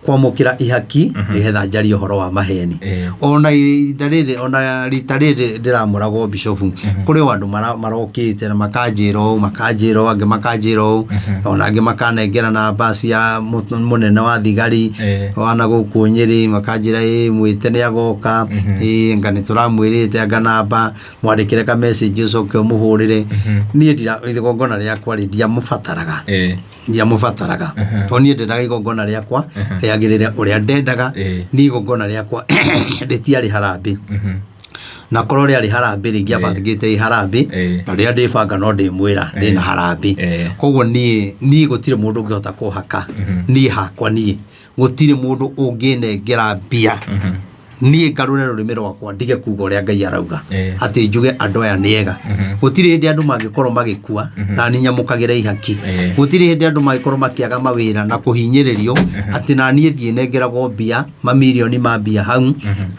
kwamũkĩra ihaki nĩgetha njarie ũhoro wa maheni. Ona ihinda rĩrĩ, ona rita rĩrĩ ndĩramũragwo bishofu, kũrĩ o andũ marokĩte na makanjĩra ũũ, makanjĩra ũũ, angĩ makanjĩra ũũ, ona angĩ makanengera namba cia mũnene wa thigari wana gũkũ Nyĩrĩ, makanjĩra ĩ mwĩte nĩ agoka, ĩ anga nĩ tũramwĩrĩte, anga namba mwandĩkĩre ka message ũcoke ũmũhũrĩre. Niĩ ndira igongona rĩakwa rĩ, ndiamũbataraga. Ndiamũbataraga, tondũ niĩ ndendaga igongona rĩakwa rĩagĩrĩre ũrĩa ndendaga. Niĩ igongona rĩakwa rĩtiarĩ harambĩ. Na korwo rĩarĩ harambĩ rĩ, ingĩabangĩte ĩ harambĩ, na rĩrĩa ndĩbanga no ndĩmwĩra ndĩna harambĩ. Koguo niĩ gũtirĩ mũndũ ũngĩhota kũhaka niĩ hakwa, niĩ gũtirĩ mũndũ ũngĩnengera mbia niĩ ngarũre rũrĩmĩ rwakwa ndige kuga ũrĩa Ngai arauga, atĩ njuge andũ aya nĩ ega. Gũtirĩ hĩndĩ andũ mangĩkorwo magĩkua na niĩ nyamũkagĩre ihaki. Gũtirĩ hĩndĩ andũ mangĩkorwo makĩaga mawĩra na kũhinyĩrĩrio atĩ na niĩ thiĩ nengeragwo mbia, mamirioni ma mbia hau,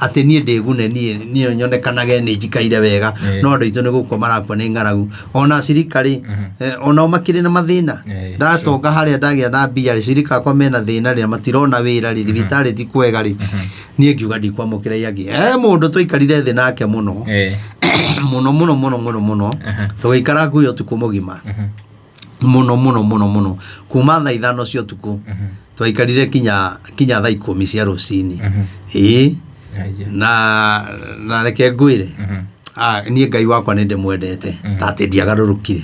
atĩ niĩ ndĩgune, niĩ nyonekanage nĩ njikaire wega. No andũ aitũ nĩ gũkua marakua nĩ ng'aragu. Ona acirika rĩ, onao makĩrĩ na mathĩna. Ndatonga harĩa ndagĩa na mbia rĩ, cirika akwa mena thĩna rĩ, matirona wĩra rĩ, thibitarĩ ti kwega rĩ, niĩ ngiuga ndikwamũkĩra ihaki. He mũndũ twaikarire thĩ nake mũno mũno mũno mũno mũno mũno, tũgĩikara ngui ũtukũ mũgima mũno mũno mũno mũno, kuma thaa 5 cia ũtukũ twaikarire kinya thaa 10 cia rũcinĩ. Ĩĩ, na reke ngwĩre, niĩ Ngai wakwa nĩ ndĩmwendete ta atĩ ndiagarũrũkire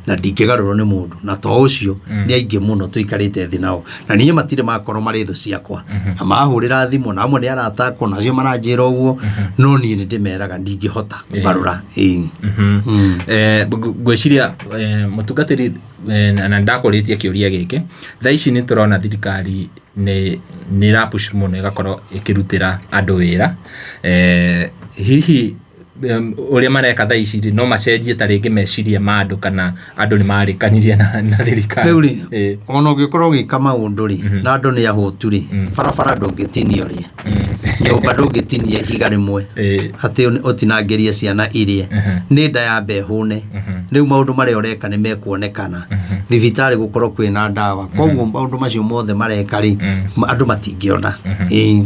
na ndingĩgarũrwo nĩ mũndũ, na to ũcio nĩ aingĩ mũno tũikarĩte thĩ nao, na niĩ matirĩ makorwo marĩ thũ ciakwa, na mahũrĩra thimũ, na amwe nĩ arata akwa, na acio maranjĩra ũguo, no niĩ nĩ ndĩmeraga ndingĩhota kũgarũra. Ĩĩ. Ngwĩciria mũtungatĩri, na ndakũrĩtie kĩũria gĩkĩ, thaa ici nĩ tũrona thirikari nĩ ĩrapush mũno ĩgakorwo ĩkĩrutĩra andũ wĩra. Hihi ũrĩa mareka thaa ici rĩ, no macenjie ta rĩngĩ meciria ma andũ, kana andũ nĩ marĩkanirie na thirikari? Rĩu rĩ, ona ũngĩkorwo ũgĩka maũndũ rĩ, na andũ nĩ ahũtu rĩ, barabara ndũngĩtinio rĩ, nyũmba ndũngĩtinia ihiga rĩmwe atĩ ũtinangĩrie ciana irie, nĩ nda yambe ĩhũne. Rĩu maũndũ marĩa ũreka nĩ mekuonekana, thibitarĩ gũkorwo kwĩna ndawa. Koguo maũndũ macio mothe mareka rĩ, andũ matingĩona. Ĩĩ,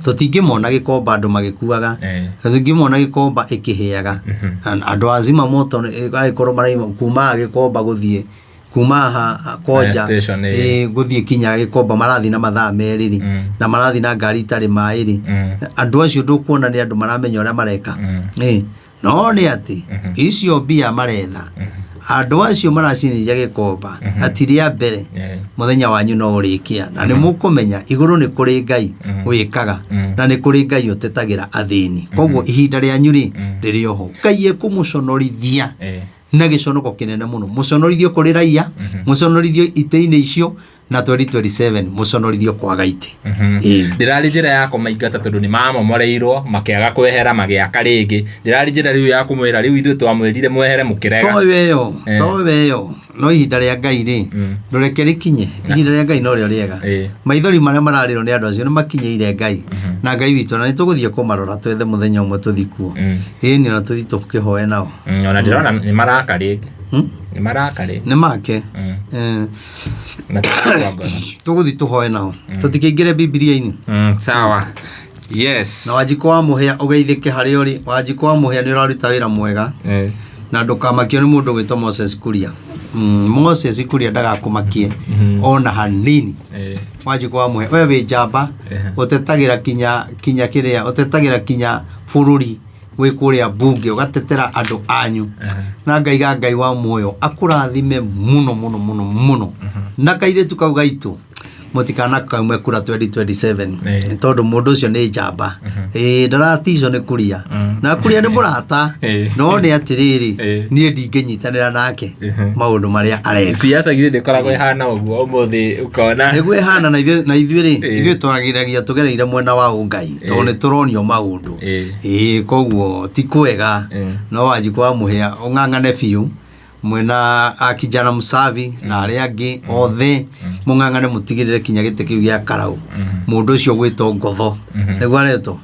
tũtingĩmona Gĩkomba andũ magĩkuaga, tũtingĩmona Gĩkomba ĩkĩhĩaga. Andũ a Zimamoto agĩkorwo maraima kuma Gĩkomba gũthiĩ kuma haha Konja station, gũthiĩ kinya Gĩkomba marathiĩ na mathaa 2 rĩ, na marathiĩ na ngari itarĩ maĩ rĩ, andũ acio ndũkuona nĩ andũ maramenya ũrĩa mareka. No nĩ atĩ icio mbia maretha, andũ acio maracinĩria Gĩkomba na ti rĩa mbere, mũthenya wanyu no ũrĩkĩa na nĩ mũkũmenya igũrũ nĩ kũrĩ Ngai wĩkaga na nĩ kũrĩ Ngai ũtetagĩra athĩni. Koguo ihinda rĩanyu rĩ rĩrĩ oho, Ngai ekũmũconorithia na gĩconoko kĩnene mũno, mũconorithio kũrĩ raia, mũconorithio itĩ-inĩ icio, na 2027 mũconorithio kwaga itĩ. Ndĩrarĩ njĩra ya kũmaingata tondũ nĩ mamomoreirwo makĩaga kwehera magĩaka rĩngĩ. Ndĩrarĩ njĩra rĩu ya kũmwĩra rĩu ithuĩ twamwĩrire mwehere mũkĩrega. To weyo, to weyo, no ihinda rĩa Ngai rĩ, ndũreke rĩkinye. Ihinda rĩa Ngai norĩo rĩega. Maithori marĩa mararĩrwo nĩ andũ acio nĩ makinyĩire Ngai, na Ngai witũ, na nĩ tũgũthiĩ kũmarora, twethe mũthenya ũmwe tũthiĩ kuo. Ĩni, na tũthiĩ tũkĩhoe nao. Ona ndĩrona nĩ maraka rĩngĩ. Nĩ maraka rĩngĩ. Nĩ make. Matirakua ngoro. Tũgũthiĩ tũhoe nao, tũtikĩingĩre Bibilia-inĩ. Sawa, yes. Na Wanjikũ wa Mũhĩa, ũgeithĩke harĩa ũrĩ. Wanjikũ wa Mũhĩa, nĩ ũraruta wĩra mwega, na ndũkamakio nĩ mũndũ ũgwĩtwo Moses Kuria. Moses Kuria ndagakũmakie ona hanini. Wanjikũ wa Mũhĩa, we wĩ njamba, ũtetagĩra kinya kĩrĩa ũtetagĩra kinya bũrũri wĩ kũrĩa mbunge, ũgatetera andũ anyu, na ngaiga Ngai wa muoyo akũrathime mũno mũno mũno mũno. Na kairĩtu kau gaitũ mũtikana kaume kura 2027, nĩ tondũ mũndũ ũcio nĩ njamba. Ĩĩ, ndaraticwo nĩ Kuria, na Kuria nĩ mũrata, no nĩ atĩrĩrĩ, niĩ ndingĩnyitanĩra nake maũndũ marĩa areka. Siasa githĩ ndĩkoragwo ĩhana ũguo, ũmũthĩ ũkona Nĩguo ĩhana, na ithuĩ rĩ, ithuĩ twageragia tũgereire mwena wa ũngai tondũ nĩ tũronio maũndũ. Ĩĩ, koguo ti kwega. No Wanjikũ wa Mũhĩa, ũng'ang'ane biũ mwena a Kijana Msavi na arĩa angĩ othe, mũng'ang'ane mũtigĩrĩre kinya gĩtĩ kĩu gĩa karau, mũndũ ũcio gwĩtwo Ngotho nĩguo aretwo,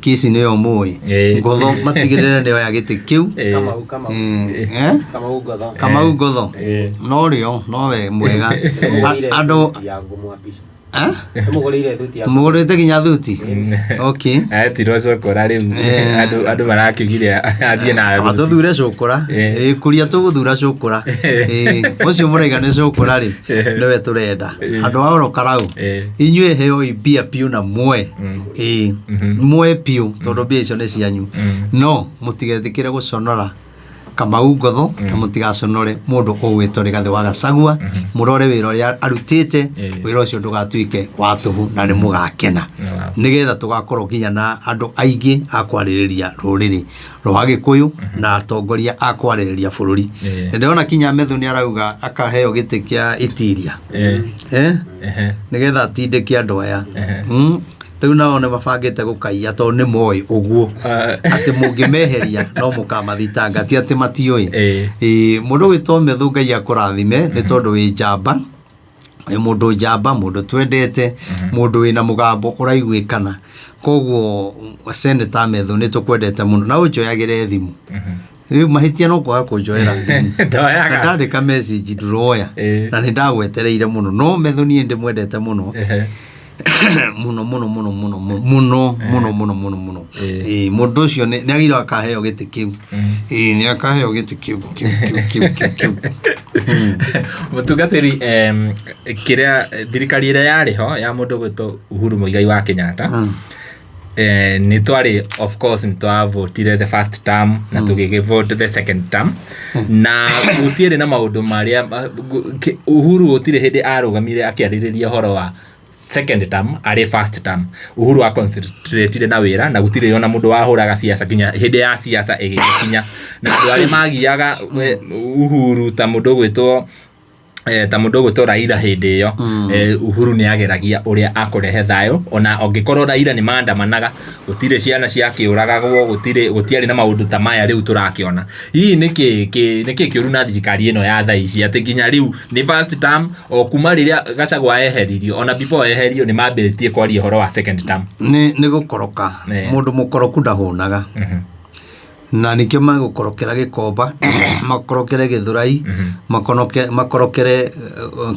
Kisi nĩyo mũĩ. Ngotho matigĩrĩre nĩoya gĩtĩ kĩu. Kamau, Kamau. Eh? Kamau Ngotho. Kamau Ngotho norĩo nowe mwega. Nĩmũgũrĩire Andũ thuti ya ngũmwambica. Eh? Nĩmũgũrĩire thuti ya Mũgũrĩte kinya thuti, okay. Etirwo cokora rĩu, andũ marakiugire athiĩ na Kaba thuti. tũthure cũkũra. Ĩ, Kuria tũgũthura cũkũra. Ĩ, ũcio mũraiga nĩ cũkũra rĩ, nĩwe tũrenda. Andũ a oro karau, inyuĩ heoi mbia piũ na mwe. Ĩ, mwe piũ tondũ mbia icio nĩ cianyu, no mũtigetĩkĩre gũconora. Kamau Ngotho na mũtigaconore mũndũ ũgwĩtwo Rigathĩ wa Gachagua. Mũrore wĩra ũrĩa arutĩte, wĩra ũcio ndũgatuĩke wa tũhũ na nĩ mũgakena, nĩgetha tũgakorwo nginya na andũ aingĩ a kwarĩrĩria rũrĩrĩ rwa Gĩkũyũ na atongoria a kwarĩrĩria bũrũri. Nĩndĩrona kinya Methu nĩ arauga akaheo gĩtĩ kĩa itiria, eh? Nĩgetha atindĩke andũ aya. Rĩu nao nĩ mabangĩte gũkaiya tondũ nĩ moĩ ũguo atĩ mũngĩmeheria no mũkamathitanga, ti atĩ matiũĩ. Ĩĩ, mũndũ ũgwĩtwo Methu, Ngai akũrathime nĩ tondũ wĩ njamba, wĩ mũndũ njamba, mũndũ twendete, mũndũ wĩna mũgambo ũraiguĩkana. Koguo Senator Methu, nĩ tũkwendete mũno na ũnjoyagĩre thimũ. Rĩu mahĩtia no kwaga kũnjoera thimũ. Ndoyaga. Na ndandĩka message ndũroya, na nĩ ndagwetereire mũno. No Methu niĩ ndĩmwendete mũno, mũno mũno mũno mũno mũno mũno mũno mũno mũno. Ĩĩ, mũndũ ũcio nĩ agĩrĩirwo akaheo gĩtĩ kĩu. Ĩĩ, nĩ akaheo gĩtĩ kĩu kĩu kĩu kĩu kĩu kĩu. Mũtungatĩri, kĩrĩa thirikari ĩrĩa yarĩ ho ya mũndũ gwĩtwo Uhuru Muigai wa Kenyatta, nĩ twarĩ, of course, nĩ twavotire the first term na tũgĩgĩvote the second term, na gũtiarĩ na maũndũ marĩa Uhuru gũtirĩ hĩndĩ arũgamire akĩarĩrĩria ũhoro wa second term. Arĩ first term, Uhuru aconcentrated na wĩra na gũtirĩ ona mũndũ wahũraga siasa nginya hĩndĩ ya siasa ĩgĩgĩkinya, na andũ arĩa magiaga Uhuru ta mũndũ ũgwĩtwo ta mũndũ ũgwĩtwo Raila hĩndĩ ĩyo, Uhuru nĩ ageragia ũrĩa akũrehe thayũ, ona angĩkorwo Raila nĩ mandamanaga, gũtirĩ ciana ciakĩũragagwo, gũtirĩ, gũtiarĩ na maũndũ ta maya rĩu tũrakĩona. Hihi nĩkĩ nĩkĩ kĩũru na thirikari ĩno ya thaa ici, atĩ nginya rĩu nĩ first term, o kuma rĩrĩa Gachagua eheririo, ona before eherio nĩ mambĩrĩtie kwaria ũhoro wa second term? Nĩ gũkoroka. Mũndũ mũkoroku ndahũnaga, na nĩkĩo magũkorokera Gĩkomba, makorokere Gĩthũrai, makorokere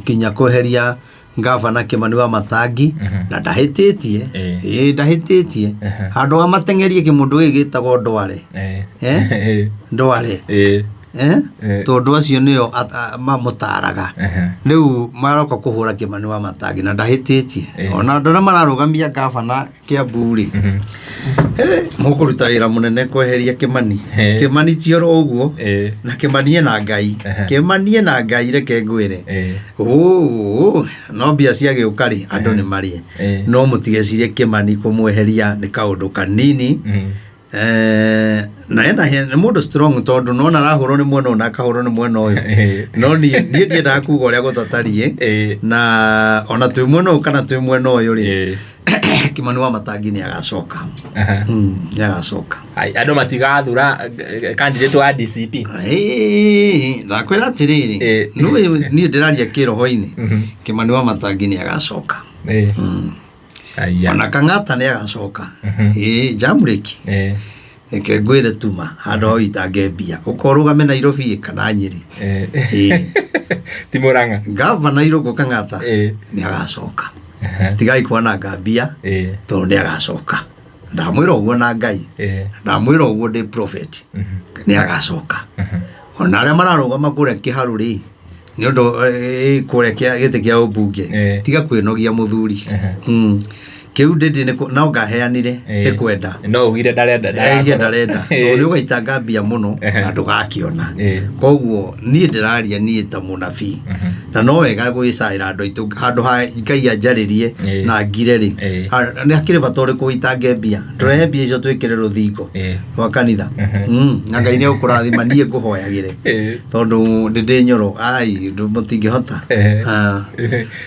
kinya kweheria ngavana Kĩmani wa Matangi, na ndahĩtĩtie. Ĩĩ, ndahĩtĩtie. Handũ ha mateng'erie kĩmũndũ gĩkĩ gĩtagwo Ndware, eh? Ndware, eh? Tondũ acio nĩo mamũtaraga. Rĩu maroka kũhũra Kĩmani wa Matangi na ndahĩtĩtie. Ona andũ arĩa mararũgamia ngavana Kĩambu rĩ, mũkũruta wĩra mũnene kweheria Kĩmani. Kĩmani ti oro ũguo, na Kĩmani ena Ngai. Kĩmani ena Ngai, reke ngwĩre. Ũũ, no mbia ciagĩũka rĩ, andũ nĩ marĩe. No mũtigecirie Kĩmani kũmweheria nĩ kaũndũ kanini. Na ena nĩ mũndũ strong, tondũ nona arahũrwo nĩ mwena ũyũ na akahũrwo nĩ mwena ũyũ. No niĩ ndiendaga kuga ũrĩa gũtatariĩ, na ona twĩ mwena ũyũ kana twĩ mwena ũyũ rĩ, Kĩmani wa Matangi nĩ agacoka. Nĩ agacoka. Ai, andũ matigathura candidate wa DCP? Ĩĩ, ndakwĩra atĩrĩrĩ, nĩũĩ niĩ ndĩraria kĩroho-inĩ. Kĩmani wa Matangi nĩ agacoka. Aya. Ona Kang'ata nĩ agacoka. Ĩĩ, Jamreki, reke ngwĩre, tuma handũ ha ũitange mbia ũkorwo ũrũgame Nairobi kana Nyĩrĩ. Ĩĩ. Ti Mũrang'a. Gavana Irũngũ Kang'ata nĩ agacoka. Tigai kwananga mbia, tondũ nĩ agacoka. Ndamwĩra ũguo na Ngai, ndamwĩra ũguo ndĩ prophet, nĩ agacoka. Ona arĩa mararũgama kũrĩa kĩharũ rĩ, nĩ ũndũ kũrĩa gĩtĩ kĩa ũmbunge, tiga kwĩnogia mũthuri. Kĩu ndĩndĩ no ngaheanire nĩ kwenda. No ugire ndarenda. Ndarenda, ndarenda, tondũ nĩ ũgaitanga mbia mũno na ndũgakĩona. Koguo niĩ ndĩraria niĩ ta mũnabii, na no wega gwĩcaĩra andũ aitũ handũ ha Ngai anjarĩrie na ngire rĩ. Nĩ hakĩrĩ bata ũrĩkũ ũitange mbia? Tũrehe mbia icio twĩkĩre rũthingo rwa kanitha. Na Ngai nĩ egũkũrathima. Niĩ ngũhoyagĩre, tondũ ndĩndĩ nyoro ai mũtingĩhota. Ah.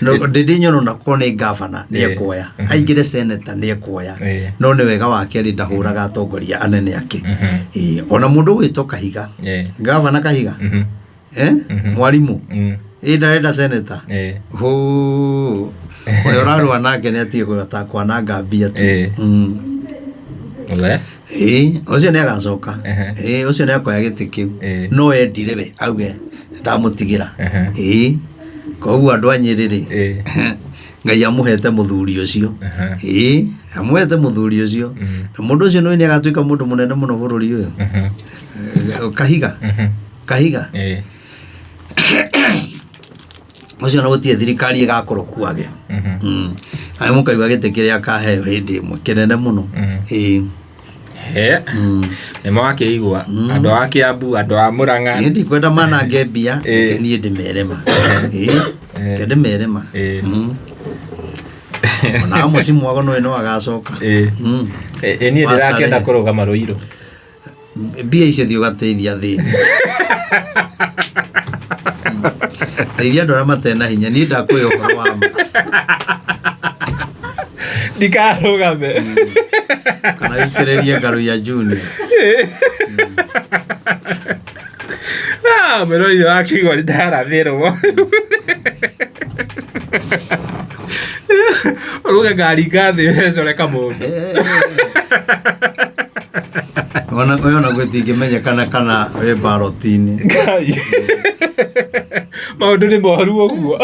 No, ndĩndĩ nyoro na korwo nĩ ngavana nĩ ekuoya, aingĩre seneta nĩ ekuoya. No nĩ wega wake rĩ, ndahũraga atongoria anene ake. Ĩĩ, ona mũndũ ũgwĩtwo Kahiga, ngavana Kahiga, eh? Mwarimũ, ĩ ndarenda seneta. Hũ, ũrĩa ũrarũa nake nĩ atige kũhota kwananga mbia tu. We. Ĩĩ, ũcio nĩ agacoka. Ĩĩ, ũcio nĩ akoya gĩtĩ kĩu. No endire we auge ndamũtigĩra. Ĩĩ, koguo andũ a Nyĩrĩ rĩ, Ngai amũhete mũthuri ũcio. Ĩĩ, amũhete mũthuri ũcio, na mũndũ ũcio nĩ agatuĩka mũndũ mũnene mũno bũrũri ũyũ. Kahiga, Kahiga ũcio na gũtirĩ thirikari ĩgakorwo kuage. Aĩ mũkaigua gĩtĩ kĩrĩa akaheo hĩndĩ ĩmwe kĩnene mũno. Ĩĩ. Ehe. Nĩ mwakĩigua andũ a Kiambu, andũ a Murang'a. Niĩ ndikwenda manange mbia. Ĩĩ. Reke niĩ ndĩmere ma. Ĩĩ, reke ndĩmere ma. Ĩĩ. Ona Amos Mwago nĩwe no agacoka. Ĩĩ. Ĩ niĩ Master ndĩrakĩenda rĩ. kũrũgama Ruiru. Mbia icio thiĩ ũgateithia athĩni, teithia andũ arĩa matarĩ na hinya. Niĩ ndakũhe ũhoro wa ma. Ndikarũgame. Kana wĩitĩrĩrie Ngaruiya Junior. Ah, mwĩroreri wa kĩigua nĩ ndarathĩrwo. Ũruge ngaringa thĩ wecore kamũndũ. Ona ũyũ ona gũtingĩmenyekana kana wĩ baroti-inĩ. Ngai. Maũndũ nĩ moru ũguo.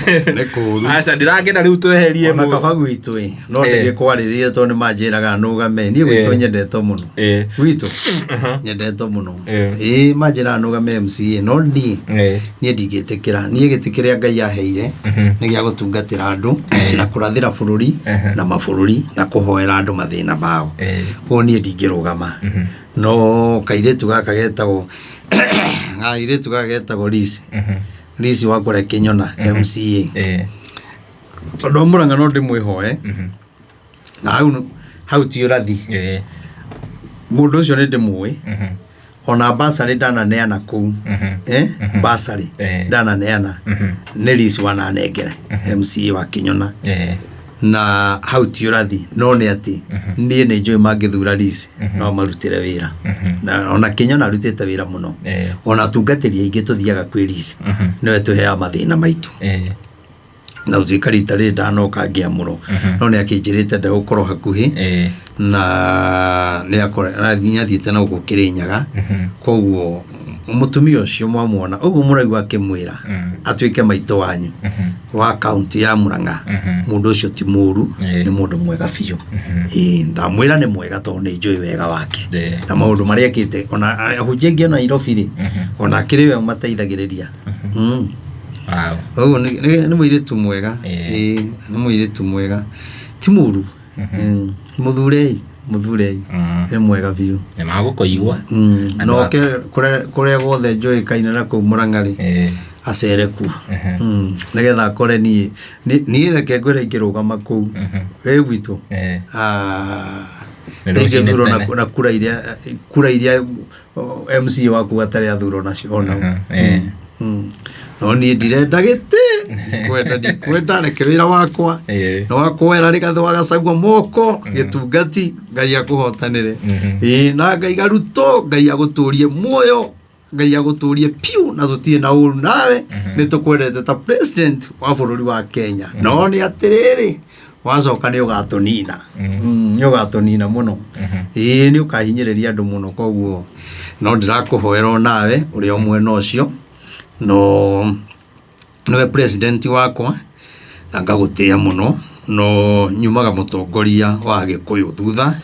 Nĩ kũũru. Aca, ndĩrakĩenda rĩu tweherie Ona kaba gwitũ ĩ no ndĩgĩkwarĩrĩrie tondũ nĩ manjĩraga nũgame. Niĩ gwitũ nyendetwo mũno. Gwitũ nyendetwo mũno. Ĩĩ, manjĩraga nũgame MCA, no niĩ niĩ ndingĩtĩkĩra. Niĩ gĩtĩ kĩrĩa Ngai aheire nĩ gĩa gũtungatĩra andũ na kũrathĩra bũrũri na mabũrũri na kũhoera andũ mathĩna mao. Koguo niĩ ndingĩrũgama. No kairĩtu gaka getagwo Liz, Liz wa kũrĩa Kĩnyona, MCA, tondũ wa Mũrang'a, no ndĩmwĩhoe na hau ti ũrathi. Mũndũ ũcio nĩ ndĩmũĩ. Ona basarĩ ndananeana kũu, basarĩ ndananeana nĩ Liz wananengere, MCA wa Kĩnyona. Na hau ti ũrathi, no nĩ atĩ niĩ nĩ njũĩ mangĩthura Liz no marutĩre wĩra. Na ona Kĩnyona arutĩte wĩra mũno. Ona atungatĩri aingĩ tũthiaga kwĩ Liz, nĩwe tũheaga mathĩna maitũ. Na gũtuĩka rita rĩrĩ ndanoka ngĩamũrwo, no nĩ akĩnjĩrĩte ndegũkorwo hakuhĩ na nĩ athiĩte na gũkũ Kĩrĩnyaga. Koguo mũtumia ũcio mwamuona ũguo mũraigua akĩmwĩra atuĩke maitũ wanyu wa kaunti ya Murang'a, mũndũ ũcio ti mũru. Nĩ mũndũ mwega biũ. Ĩĩ, ndamwĩra nĩ mwega tondũ nĩ njũĩ wega wake na maũndũ marĩa ekĩte. Ona ahunjia aingĩ ona Nairobi rĩ, ona akĩrĩ we ũmateithagĩrĩria. Ũguo nĩ mũirĩtu mwega. Ĩĩ, nĩ mũirĩtu mwega, ti mũru. Mũthurei, mũthurei, nĩ mwega biũ. Nĩ magũkũigua. Na oke kũrĩa guothe njũĩkaine na kũu Murang'a rĩ, acere kuo nĩgetha akore niĩ niĩ reke ngwĩre ingĩrũgama kũu ĩ gwitũ. Ah, Nĩ rũcinĩ ingĩthurwo na tene. na kura iria oh, MCA waku atarĩ athurwo nacio ona. No niĩ ndirenda gĩtĩ, ndikwenda, ndikwenda. Reke wĩra wakwa nĩ wakwera Rigathĩ wa Gachagua moko gĩtungati. Ngai akũhotanĩre. Ĩĩ, na Ngai garuto, Ngai agũtũrie muoyo, Ngai agũtũrie piũ, na tũtirĩ na ũru nawe. Nĩ tũkwendete ta president wa bũrũri wa Kenya, no nĩ atĩrĩrĩ, wacoka nĩ ũgatũnina. Nĩ ũgatũnina mũno. Ĩĩ, nĩ ũkahinyĩrĩria andũ mũno. Koguo no ndĩrakũhoera o nawe ũrĩa o mwena ũcio, no nĩwe president wakwa na ngagũtĩa mũno, no nyumaga mũtongoria wa Gĩkũyũ thutha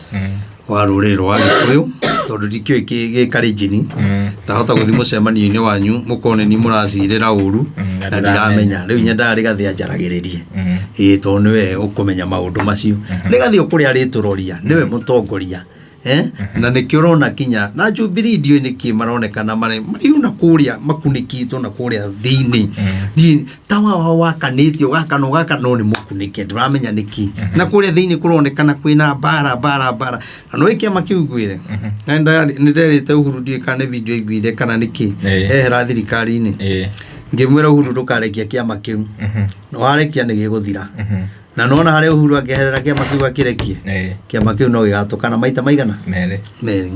wa rũrĩrĩ rwa Gĩkũyũ, tondũ ndikĩũĩ gĩkarenjini ndahota gũthiĩ mũcemanio-inĩ wanyu mũkorwo nĩ niĩ mũracirĩra ũru na na ndiramenya. Rĩu nyendaga Rĩgathĩ anjaragĩrĩrie. Ĩĩ, tondũ nĩwe ũkũmenya maũndũ macio. Rĩgathĩ ũkũrĩa arĩtũroria nĩwe mũtongoria. Eh? Na nĩkĩo ũrona kinya na Jubilee ndiũĩ nĩkĩ maronekana marĩ mariu na kũrĩa makunĩkĩtwo na kũrĩa thĩinĩ. Tawa wao wakanĩtio ũgakana ũgakana, no nĩ mũkunĩke, ndũramenya nĩkĩ na kũrĩa thĩinĩ kũronekana kwĩna mbara mbara mbara. Na no kĩama kĩu ngwĩre na nĩ nderĩte Uhuru, ndiũĩ kana nĩ video aiguire kana nĩkĩ, ehera thirikari-inĩ, ngĩmwĩra, "Uhuru, ndũkarekia kĩama kĩu. Na warekia nĩ gĩgũthira." Na nona harĩa Uhuru akĩeherera kĩama kĩu akĩrekie, kĩama kĩu no gĩgatũkana maita maigana? Merĩ. Merĩ.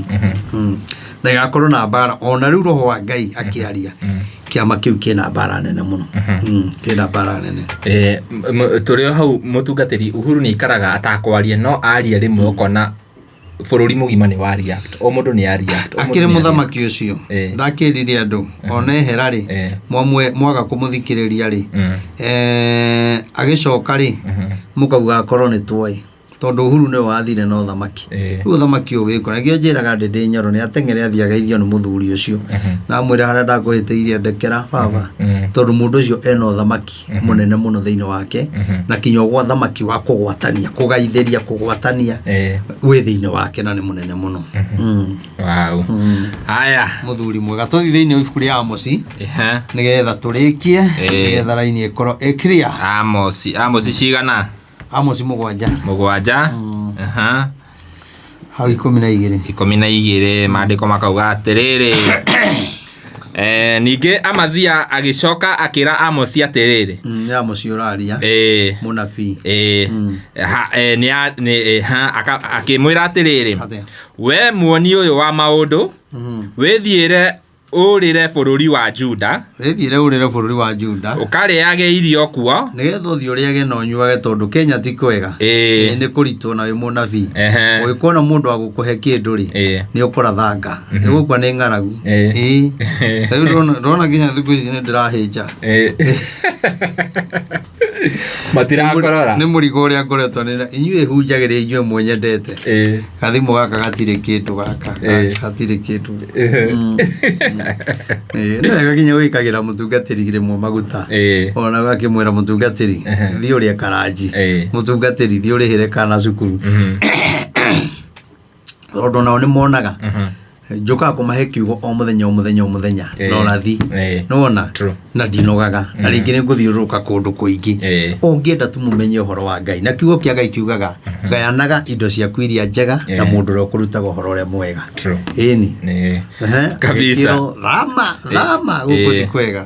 Na gĩgakorwo na mbara. Ona rĩu roho wa Ngai akĩaria, kĩama kĩu kĩna mbara nene mũno. Kĩna mbara nene. Tũrĩ o hau, mũtungatĩri, Uhuru nĩ aikaraga atakwaria, no aria rĩmwe ũkona bũrũri mũgima nĩ wa react, o mũndũ nĩ a react, o mũndũ Akĩrĩ nĩ a mũthamaki ũcio. Ndakĩrire andũ ona ehera rĩ, mwamwe mwaga kũmũthikĩrĩria rĩ, agĩcoka rĩ, mũkauga akorwo nĩ twoĩ. Tondũ Uhuru nĩwe wathire na ũthamaki. Rĩu ũthamaki ũyũ wĩkũ? Nĩkĩo njĩraga Ndĩndĩ Nyoro nĩ ateng'ere athiĩ ageithio nĩ mũthuri ũcio. Na amwĩre harĩa ndakũhĩtĩirie ndekera baba. Tondũ mũndũ ũcio ena ũthamaki mũnene mũno thĩinĩ wake na kinya ũthamaki wa kũgwatania, kũgaithĩria, kũgwatania wĩ thĩinĩ wake na nĩ mũnene mũno. Wow. Haya. Mũthuri mwega. Tũthiĩ thĩinĩ wa ibuku rĩa Amosi nĩgetha tũrĩkie, nĩgetha raini ĩkorwo ĩ clear. Amosi, Amosi cigana? Amosi 7. 7. Hau 12. 12, maandĩko makauga atĩrĩrĩ. Ningĩ Amazia agĩcoka akĩra Amosi atĩrĩrĩ. Nĩ Amosi ũraria. Mũnabii. Akĩmwĩra atĩrĩrĩ. We muoni ũyũ wa maũndũ, wĩthiĩre ũrĩre bũrũri wa Juda. Wĩthiĩre ũrĩre bũrũri wa Juda. Ũkarĩage irio kuo. Nĩgetha ũthiĩ ũrĩage na ũnyuage tondũ Kenya ti kwega. Nĩ kũritũ na wĩ mũnabii. Ũgĩkona mũndũ wa gũkũhe kĩndũ rĩ, nĩ ũkũrathanga. Nĩ gũkua nĩ ng'aragu. Rĩu ndona nginya thikũ ici nĩ ndĩrahĩnja. Matirakorora. Nĩ mũrigo ũrĩa ngoretwo nĩ inyuĩ hunjagĩria inyuĩ mwenyendete. Gathimũ gaka gatirĩ kĩndũ gaka. Gatirĩ kĩndũ. Nĩ wega nginya gwĩkagĩra mũtungatĩri rĩmwe maguta. Ona ũgakĩmwĩra mũtungatĩri, thiĩ ũrĩe karanji. Mũtungatĩri, thiĩ ũrĩhĩre kana cukuru. Tondũ nao nĩ monaga. Njũkaga kũmahe kiugo o mũthenya o mũthenya o mũthenya. Na ũrathi. Nĩwona? Na ndinogaga. Na rĩngĩ nĩ ngũthiũrũrũka kũndũ kũingĩ. Ũngĩenda tu mũmenye ũhoro wa Ngai. Na kiugo kĩa Ngai kiugaga, gayanaga indo ciaku iria njega na mũndũ ũrĩa ũkũrutaga ũhoro ũrĩa mwega. Ĩni. Kabisa. Gĩkĩro, thama, thama, gũkũ ti kwega.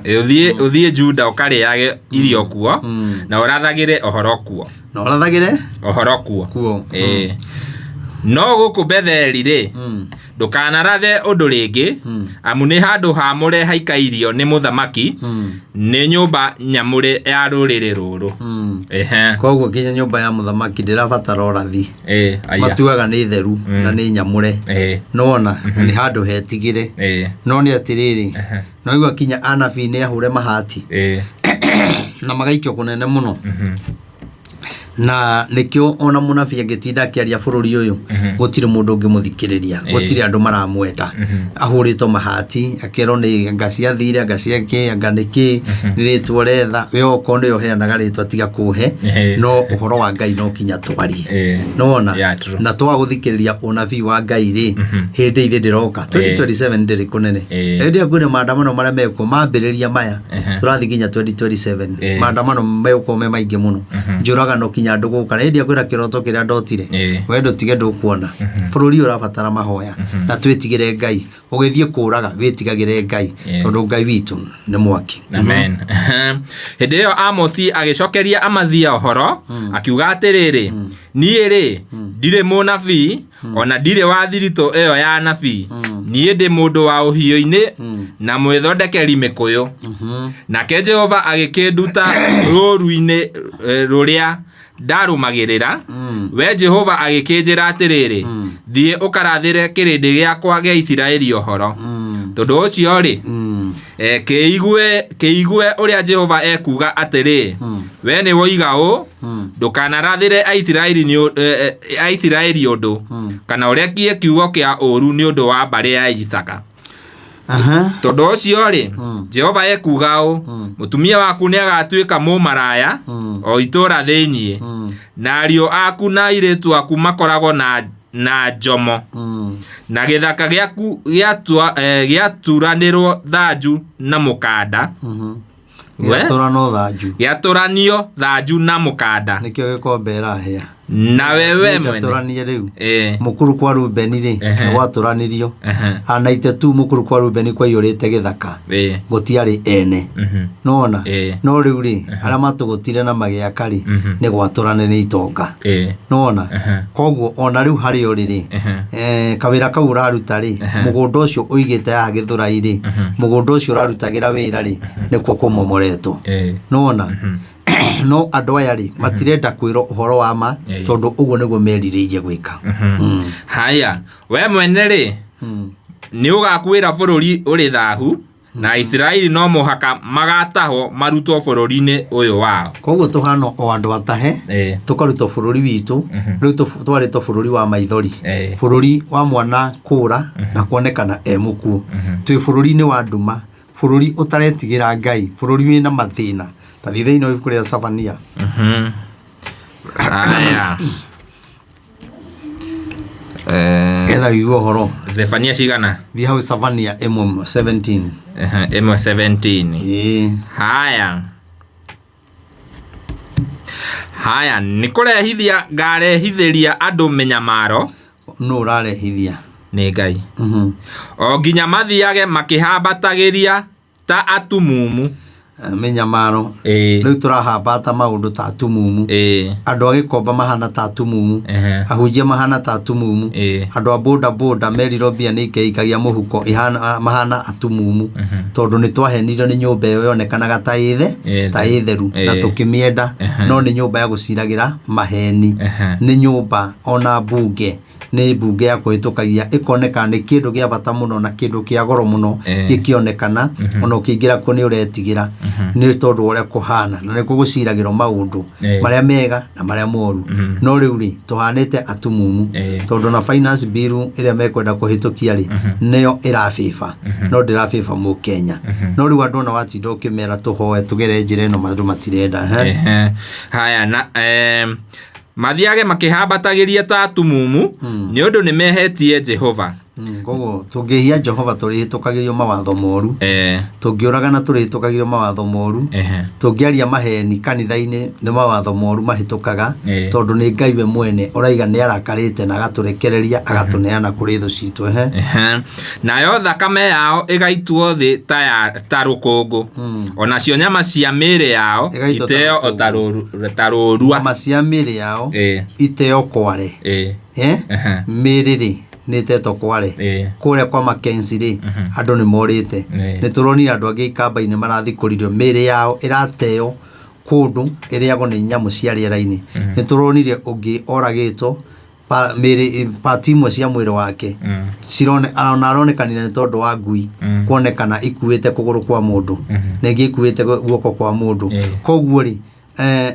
Ũthiĩ Juda ũkarĩage irio kuo, na ũrathagĩre ũhoro kuo. Na ũrathagĩre? Ũhoro kuo. Kuo. No gũkũ Betheli rĩ, ndũkanarathe ũndũ rĩngĩ, amu nĩ handũ haamũre haikairio nĩ mũthamaki, nĩ nyũmba nyamũre ya rũrĩrĩ rũrũ. Koguo nginya nyũmba ya mũthamaki ndĩrabatara ũrathi. Matuaga nĩ theru na nĩ nyamũre. Nĩwona? Nĩ handũ hetigĩre. No nĩ atĩrĩrĩ, no igua kinya anabii nĩ ahũre mahati. Na magaikio kũnene mũno. Na nĩkĩo ona mũnabii angĩtinda akĩaria bũrũri ũyũ, gũtirĩ mũndũ ũngĩmũthikĩrĩria, gũtirĩ andũ maramwenda. Ahũrĩtwo mahati, akerwo nĩ anga ciathire, anga ciakĩ, anga nĩkĩ, nĩ rĩtwa ũretha, we okorwo nĩwe ũheanaga rĩtwa tiga kũhe, no ũhoro wa Ngai no kinya twarie. Nĩwona? Na twaga gũthikĩrĩria ũnabii wa Ngai rĩ, hĩndĩ ithe ndĩroka, 2027 ndĩrĩ kũnene. Hĩndĩ ĩyo kwĩna maandamano marĩa mekuo, mambĩrĩria maya, tũrathiĩ nginya 2027. Maandamano megũkorwo me maingĩ mũno. Njũragano kinya andũ gũka. Na hĩndĩ ĩyo kwĩna kĩroto kĩrĩa ndotire. We ndũtige ndũkuona. Bũrũri ũrabatara mahoya. Na twĩtigĩre Ngai. Ũgĩthiĩ kũraga, wĩtigagĩre Ngai. Tondũ Ngai witũ nĩ mwaki. Amen. Hĩndĩ ĩyo Amosi agĩcokeria Amazia ũhoro, akiuga atĩrĩrĩ, niĩ rĩ, ndirĩ mũnabii, ona ndirĩ wa thiritũ ĩyo ya anabii. Niĩ ndĩ mũndũ wa ũhiũ-inĩ na mwĩthondekeri mĩkũyũ. Nake Jehova agĩkĩnduta rũũru-inĩ rũrĩa ndarũmagĩrĩra. We Jehova agĩkĩnjĩra atĩrĩrĩ, thiĩ ũkarathĩre kĩrĩndĩ gĩakwa gĩa Isiraeli ũhoro. Tondũ ũcio rĩ, kĩigue ũrĩa Jehova ekuuga atĩrĩ, we nĩ woiga ũũ, ndũkanarathĩre Aisiraeli ũndũ, kana ũrekie kiugo kĩa ũũru nĩ ũndũ wa mbarĩ ya Isaaka. Tondũ ũcio rĩ, Jehova ekuuga ũũ, mũtumia waku nĩ agatuĩka mũmaraya o itũũra thĩinĩ, na ariũ aku na airĩtu aku makoragwo na njomo, na gĩthaka gĩaku gĩaturanĩrwo thanju na mũkanda. Gĩatũranwo thanju. Gĩatũranio thanju na mũkanda. Nĩkĩo gĩkombe ĩrahĩa. Na wewe mwene. Gĩatũranie rĩu. Mũkuru kwa Rubeni rĩ, nĩgwatũranirio. Anaite tu mũkuru kwa Rubeni kwaiyũrĩte gĩthaka. Gũtiarĩ ene. Nĩwona? No rĩu rĩ, arĩa matũgũtire na magĩaka rĩ, nĩ gwatũrane nĩ itonga. Nĩwona? Koguo ona rĩu harĩa ũrĩ rĩ, kawĩra kau ũraruta rĩ, mũgũnda ũcio ũigĩte haha Gĩthũrai rĩ, mũgũnda ũcio ũrarutagĩra wĩra rĩ, nĩkuo kũmomoretwo. Nĩwona? No andũ aya rĩ, matirenda kwĩrwo ũhoro wa ma, tondũ ũguo nĩguo merirĩirie gwĩka. Haya, we mwene rĩ, nĩ ũgakuĩra bũrũri ũrĩ thahu, Na Isiraeli no mũhaka magatahwo marutwo bũrũri-inĩ ũyũ wao. Koguo tũhana o andũ atahe, tũkarutwo bũrũri witũ. Rĩu twarĩtwo bũrũri wa maithori, bũrũri wa mwana kũra na kuonekana e mũkuũ. Twĩ bũrũri-inĩ wa nduma, bũrũri ũtaretigĩra Ngai, bũrũri wĩna mathĩna. Ta thiĩ thĩinĩ wa ibuku rĩa Sabania. Aya. Getha ũigue ũhoro. Zefania cigana? Thiĩ hau Sabania 1:17. 1:17. Ĩĩ. Haya. Haya, nĩ kũrehithia ngarehithĩria andũ mĩnyamaro. Nũ ũrarehithia? Nĩ Ngai. O nginya mathiage makĩhambatagĩria ta atumumu. Mĩnyamaro. Rĩu tũrahambata maũndũ ta atumumu. Andũ a Gĩkomba mahana ta atumumu. Ahunjia mahana ta atumumu. Andũ a boda boda merirwo mbia nĩ ikeikagia mũhuko mahana atumumu. Tondũ nĩ twahenirio nĩ nyũmba ĩyo yonekanaga ta ĩ ta ĩ theru na tũkĩmĩenda, no nĩ nyũmba ya gũciragĩra maheni. Nĩ nyũmba ona mbunge nĩ mbunge ya kũhĩtũkagia ĩkoneka nĩ kĩndũ gĩa bata mũno na kĩndũ kĩa goro mũno, gĩkĩonekana ona ũkĩingĩra kuo nĩ ũretigĩra nĩ tondũ wa ũrĩa kũhana, na nĩkuo gũciragĩrwo maũndũ marĩa mega na marĩa moru. No rĩu rĩ, tũhanĩte atumumu, tondũ na finance bill ĩrĩa mekwenda kũhĩtũkia rĩ, nĩyo ĩrabĩba, no ndĩrabĩba mũkenya. No rĩu andũ ona watinda ũkĩmera tũhoe tũgere njĩra ĩno, andũ matirenda. Haya, na mathiage makĩhambatagĩria ta atumumu, nĩ ũndũ nĩ mehetie Jehova. Koguo tũngĩhia Jehova tũrĩhĩtũkagĩrio mawatho moru, tũngĩũragana tũrĩhĩtũkagĩrio mawatho moru, tũngĩaria maheni kanitha-inĩ nĩ mawatho moru mahĩtũkaga, tondũ nĩ Ngai we mwene ũraiga nĩ arakarĩte na agatũrekereria agatũneana kũrĩ thũ citũ. Nayo thakame yao ĩgaitwo thĩ ta rũkũngũ, onacio nyama cia mĩĩrĩ yao Ĩgaitwo ta iteo o ta rũrua. Nyama cia mĩĩrĩ yao iteo kware. Mĩĩrĩ rĩ nĩ ĩtetwo kware. Kũrĩa kwa Mackenzie rĩ, andũ nĩ morĩte. Nĩ tũronire andũ angĩ ikamba-inĩ marathikũririo mĩĩrĩ yao ĩrateo kũndũ ĩrĩagwo nĩ nyamũ cia rĩera-inĩ. Nĩ tũronire ũngĩ oragĩtwo mĩĩrĩ, pati imwe cia mwĩrĩ wake cirone, ona aronekanire nĩ tondũ wa ngui kuonekana ikuĩte kũgũrũ kwa mũndũ na ĩngĩ ikuĩte guoko kwa mũndũ. Koguo rĩ,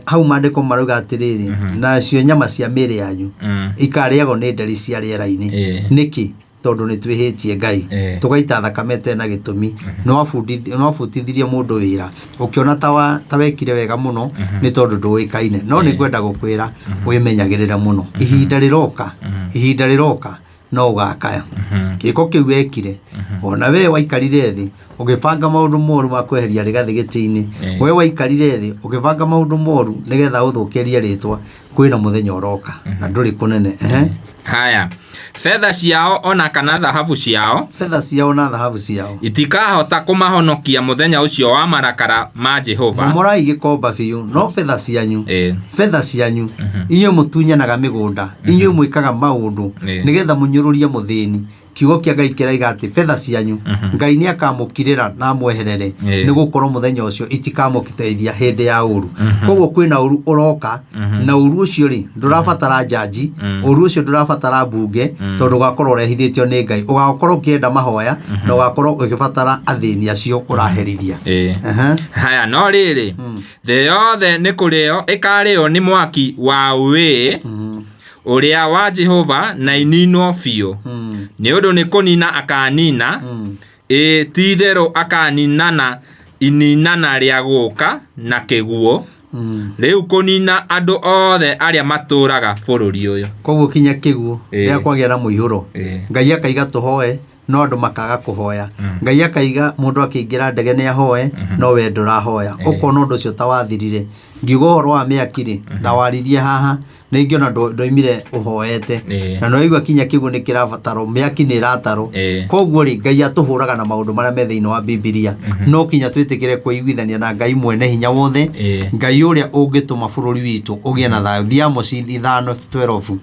hau maandĩko marauga atĩrĩrĩ, nacio nyama cia mĩĩrĩ yanyu ikarĩagwo nĩ nderi cia rĩera-inĩ. Nĩkĩ? Tondũ nĩ twĩhĩtie Ngai, tũgaita thakame ĩtarĩ na gĩtũmi. Nĩ wabutithirie mũndũ wĩra ũkĩona ta wekire wega mũno nĩ tondũ ndũĩkaine. No nĩ ngwenda gũkwĩra wĩmenyagĩrĩre mũno. Ihinda rĩroka, ihinda rĩroka no ũgakaya gĩko kĩu wekire. Ona we waikarire thĩ ũgĩbanga maũndũ moru ma kweheria Rigathĩ gĩtĩ-inĩ, we waikarire thĩ ũgĩbanga maũndũ moru nĩgetha ũthũkĩrie rĩtwa, kwĩna mũthenya ũroka na ndũrĩ kũnene. Haya, betha ciao ona kana thahabu ciao, betha ciao na thahabu ciao itikahota kũmahonokia mũthenya ũcio wa marakara ma Jehova. Momorai Gĩkomba biũ, no betha cianyu, betha cianyu, inyuĩ mũtunyanaga mĩgũnda, inyuĩ mwĩkaga maũndũ nĩgetha mũnyũrũrie mũthĩni, kiugo kĩa Ngai kĩraiga atĩ betha cianyu Ngai nĩ akamũkirĩra na amweherere, nĩ gũkorwo mũthenya ũcio itikamũteithia hĩndĩ ya ũru. Koguo kwĩna ũru ũroka, na ũru ũcio rĩ ndũrabatara njanji, ũru ũcio ndũrabatara mbunge, tondũ ũgakorwo ũrehithĩtio nĩ Ngai, ũgakorwo ũkĩenda mahoya na ũgakorwo ũgĩbatara athĩni acio ũraherithia. Haya, no rĩrĩ, thĩ yothe nĩ kũrĩo ĩkarĩo nĩ mwaki wa wĩĩ ũrĩa wa Jehova na ininwo biũ, nĩ ũndũ nĩ kũnina akanina, ĩĩ ti-itherũ akaninana ininana rĩa gũũka na kĩguũ, rĩu kũnina andũ othe arĩa matũũraga bũrũri ũyũ. Koguo kinya kĩguũ rĩrĩa kwagĩa na mũihũro, Ngai akaiga tũhoe no andũ makaga kũhoya. Ngai akaiga mũndũ akĩingĩra ndege nĩ ahoe, no we ndũrahoya. Ũkona ũndũ ũcio ta wathirire. Ngiuga ũhoro wa mĩaki rĩ, na waririe haha, nĩ ingĩona ndoimire ũhoete. Na nĩwaigua kinya kĩguũ nĩ kĩrabatarwo, mĩaki nĩ ĩratarwo. Koguo rĩ, Ngai atũhũraga na maũndũ marĩa me thĩinĩ wa Bibilia. No kinya twĩtĩkĩre kwĩiguithania na Ngai mwene hinya wothe, Ngai ũrĩa ũngĩtũma bũrũri witũ ũgĩe na thayũ. Thiĩ Amosi 5:12.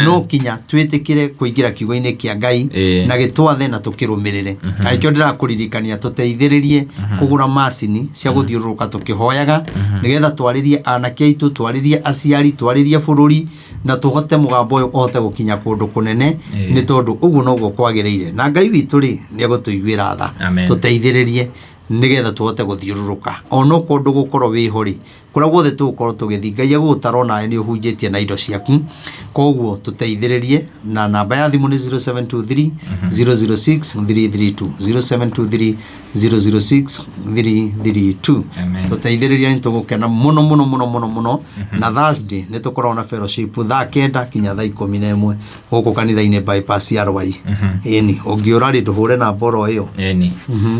No kinya twĩtĩkĩre kũingĩra kiugo-inĩ kĩa Ngai na gĩtwathe na tũkĩrũmĩrĩre. Na nĩkĩo ndĩrakũririkania tũteithĩrĩrie kũgũra macini cia gũthiũrũrũka tũkĩhoyaga, nĩgetha twarĩrie anake aitũ, twarĩrie aciari, twarĩrie bũrũri, na tũhote mũgambo ũyũ ũhote gũkinya kũndũ kũnene, nĩ tondũ ũguo noguo kwagĩrĩire. Na Ngai witũ rĩ, nĩ egũtũiguĩra tha. Amen. Tũteithĩrĩrie. Nĩgetha tũhote gũthiũrũrũka onokorwo ndũgũkorwo wĩho rĩ, kũrĩa guothe tũgũkorwo tũgĩthiĩ, Ngai egũgũtara onawe nĩ ũhunjĩtie na indo ciaku. Koguo tũteithĩrĩrie na namba ya thimũ nĩ 0723 006 332, 0723 006 332. Amen. Tũteithĩrĩrie, nĩ tũgũkena mũno mũno mũno mũno mũno. Na Thursday nĩ tũkoragwo na fellowship thaa 9 kinya thaa 11 gũkũ kanitha-inĩ bypass ya Rwai. Ĩni, ũngĩũra rĩ, ndũhũre namba oro ĩyo. Ĩni.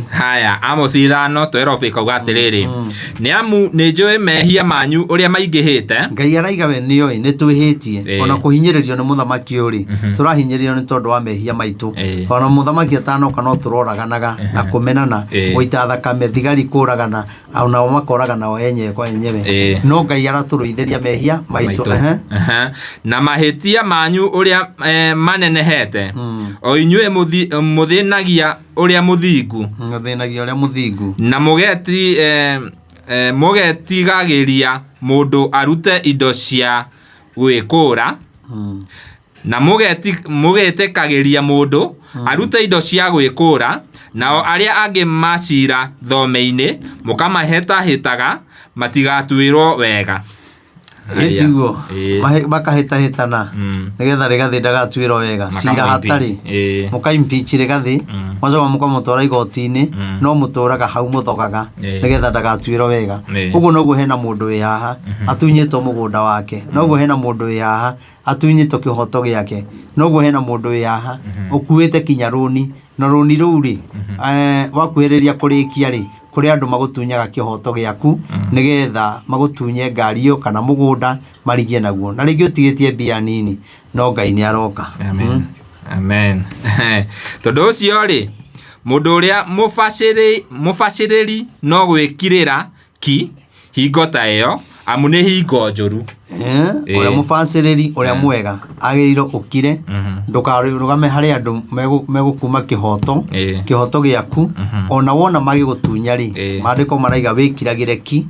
Haya, Amos 5 12 ĩkauga atĩrĩrĩ, nĩ amu nĩ njũĩ mehia manyu ũrĩa maingĩhĩte. Ngai araiga we nĩoĩ nĩ twĩhĩtie. Ona kũhinyĩrĩrio nĩ mũthamaki ũyũ rĩ, tũrahinyĩrĩrio nĩ tondũ wa mehia maitũ. Ona mũthamaki atanoka no tũroraganaga na kũmenana, gũita thakame, thigari kũragana, onao makoragana o enyewe kwa enyewe. No Ngai aratũrũithĩria mehia maitũ. Maitũ. Aha. Na mahĩtia manyu ũrĩa manenehete, o inyuĩ mũthĩnagia ũrĩa mũthingu, Mũthĩnagia ũrĩa mũthingu, na mũgetigagĩria mũndũ arute indo cia gwĩkũra, na mũgetĩkagĩria mũndũ arute indo cia gwĩkũra, nao arĩa angĩ macira thome-inĩ mũkamahĩtahĩtaga matigatuĩrwo wega. Ĩtiguo? Ĩĩ. Makahĩtahĩtana nĩgetha Rĩgathĩ ndagatuĩrwo wega cira. Makamũ-impeach. Hatarĩ mũkaimpeach Rĩgathĩ, macoka mũkamũtwara igoti-inĩ, no mũtũraga hau mũthogaga nĩgetha ndagatuĩrwo wega. Ũguo noguo hena mũndũ wĩ haha atunyĩtwo mũgũnda wake, noguo hena mũndũ wĩ haha atunyĩtwo kĩhoto gĩake, noguo hena mũndũ wĩ haha ũkuĩte kinya rũni, na rũni rũu rĩ, wakuhĩrĩria kũrĩkia rĩ, kũrĩ andũ magũtunyaga kĩhoto gĩaku nĩgetha magũtunye ngari ĩyo kana mũgũnda marigie naguo, na rĩngĩ ũtigĩtie mbia nini, no Ngai nĩ aroka. Amen. Amen. Tondũ ũcio rĩ, mũndũ ũrĩa mũbacĩrĩri no gwĩkirĩra ki hingo ta ĩyo, amu nĩ hingo njũru. Ũrĩa mũbacĩrĩri, ũrĩa mwega agĩrĩirwo ũkire, ndũkarũgame harĩ andũ megũkuma kĩhoto, kĩhoto gĩaku. Ona wona magĩgũtunya rĩ, maandĩko maraiga wĩkiragĩre ki,